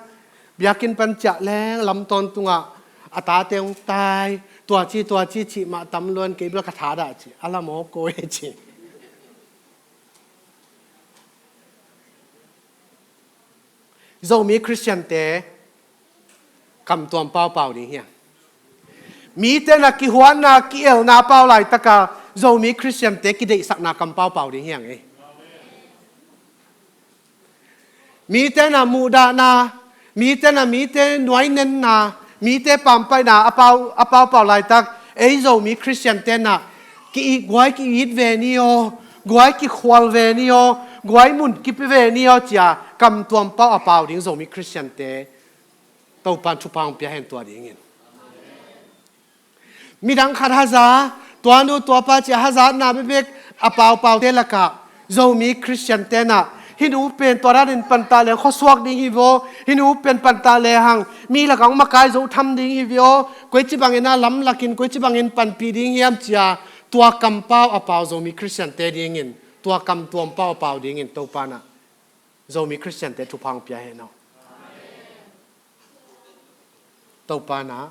biakinn pan ciah leng lam tawntungah a tate hong tai, tua ci tua ci cih mah tam lua in, kei bel ka thadah ci. A la mawk koi ci. Zomi Khristiante kamtuam pau pau ding hiam? Mite na kihuatna, ki-elna pau laitaka Zomi Khristiante kideihsakna kam pau pau ding hiam ei? Mite na muhdahna, mite na mite nuainenna, mite pampaihna a pau, a pau pau laitak, ei Zomi Khristiante na ki-it, guai ki-it ve ni aw, guai kikhual ve ni aw, guai mun kipia ve ni aw ci-a kamtuam pau a pau ding Zomi Khristiante Topan thupha hong pia hen tua dingin. Midang khat haza, tua nu tua pa ci-a hazatna bekbek a pau paute lakah Zomi Khristiante na, hih nu pen tua danin pantah leng khuasuak ding hi ve aw, hih nu pen pantah lehang mi lakah hong makai zo tham ding hi ve aw, koici bangin a lamlakin koici bangin panpih ding hiam ci-a tua kampau a pau Zomi Khristiante dingin, tua kamtuam pau a pau dingin Topa na Zomi Khristiante thupha hong pia hen aw. Topa na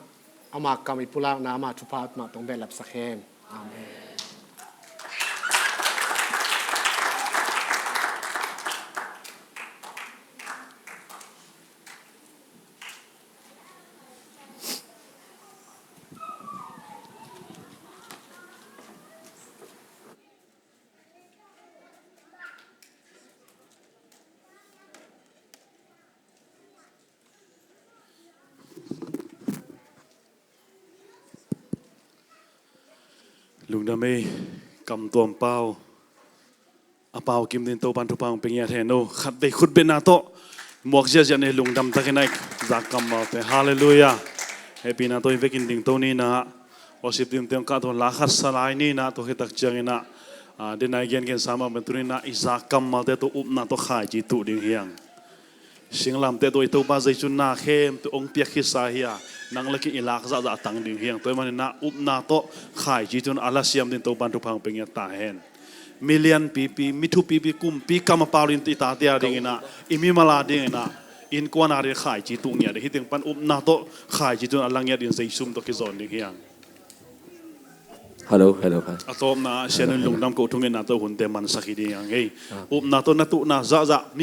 ama kam i pulakna, ama thupha mah tawh hong behlapsak hen. Amen. Lungdam ei, kamtuam pau a pau kim dingin Topan thupha hong pia ngiat hen aw. Khatvei khutbetna tawh muak ziahziah ni, lungdam takin a i zak kammalte. Halleluiah. Hehpihna tawh i vekin dingto ni in ah, worship team te hong kah tawh la khat sa lai ni in ah, tua khit tak ciangin ah, ah, den a i gengensa mah bangin tuni in ah i zak kammalte tawh upna tawh khaici tuh ding hi hang. Singlamteh tawh i Topa Jesu na khempeuh hong piak khitsa hi a, nang le kei i lak zahzah a tang ding hi hang. Tua ahih manin ah upna tawh khaici tun a la siam dingin Topan thupha hong pia ngiat ta hen. Mi lianpipi, mi thupipi, kumpi kam a pau dingin i tate a dingin ah, i mimal a dingin ah, innkuan a dingin khaici tuh ngiat ding. Hih teng pan upna tawh khaici tun a la ngiat dingin Jesu min tawh kizawn ding hi hang. Hello, hello, hi. A tawpna ah Sian in lungdam ko, thungetna tawh hunte mansak hi ding hi hang ei. Ah. Upna tawh na tuhna zahzah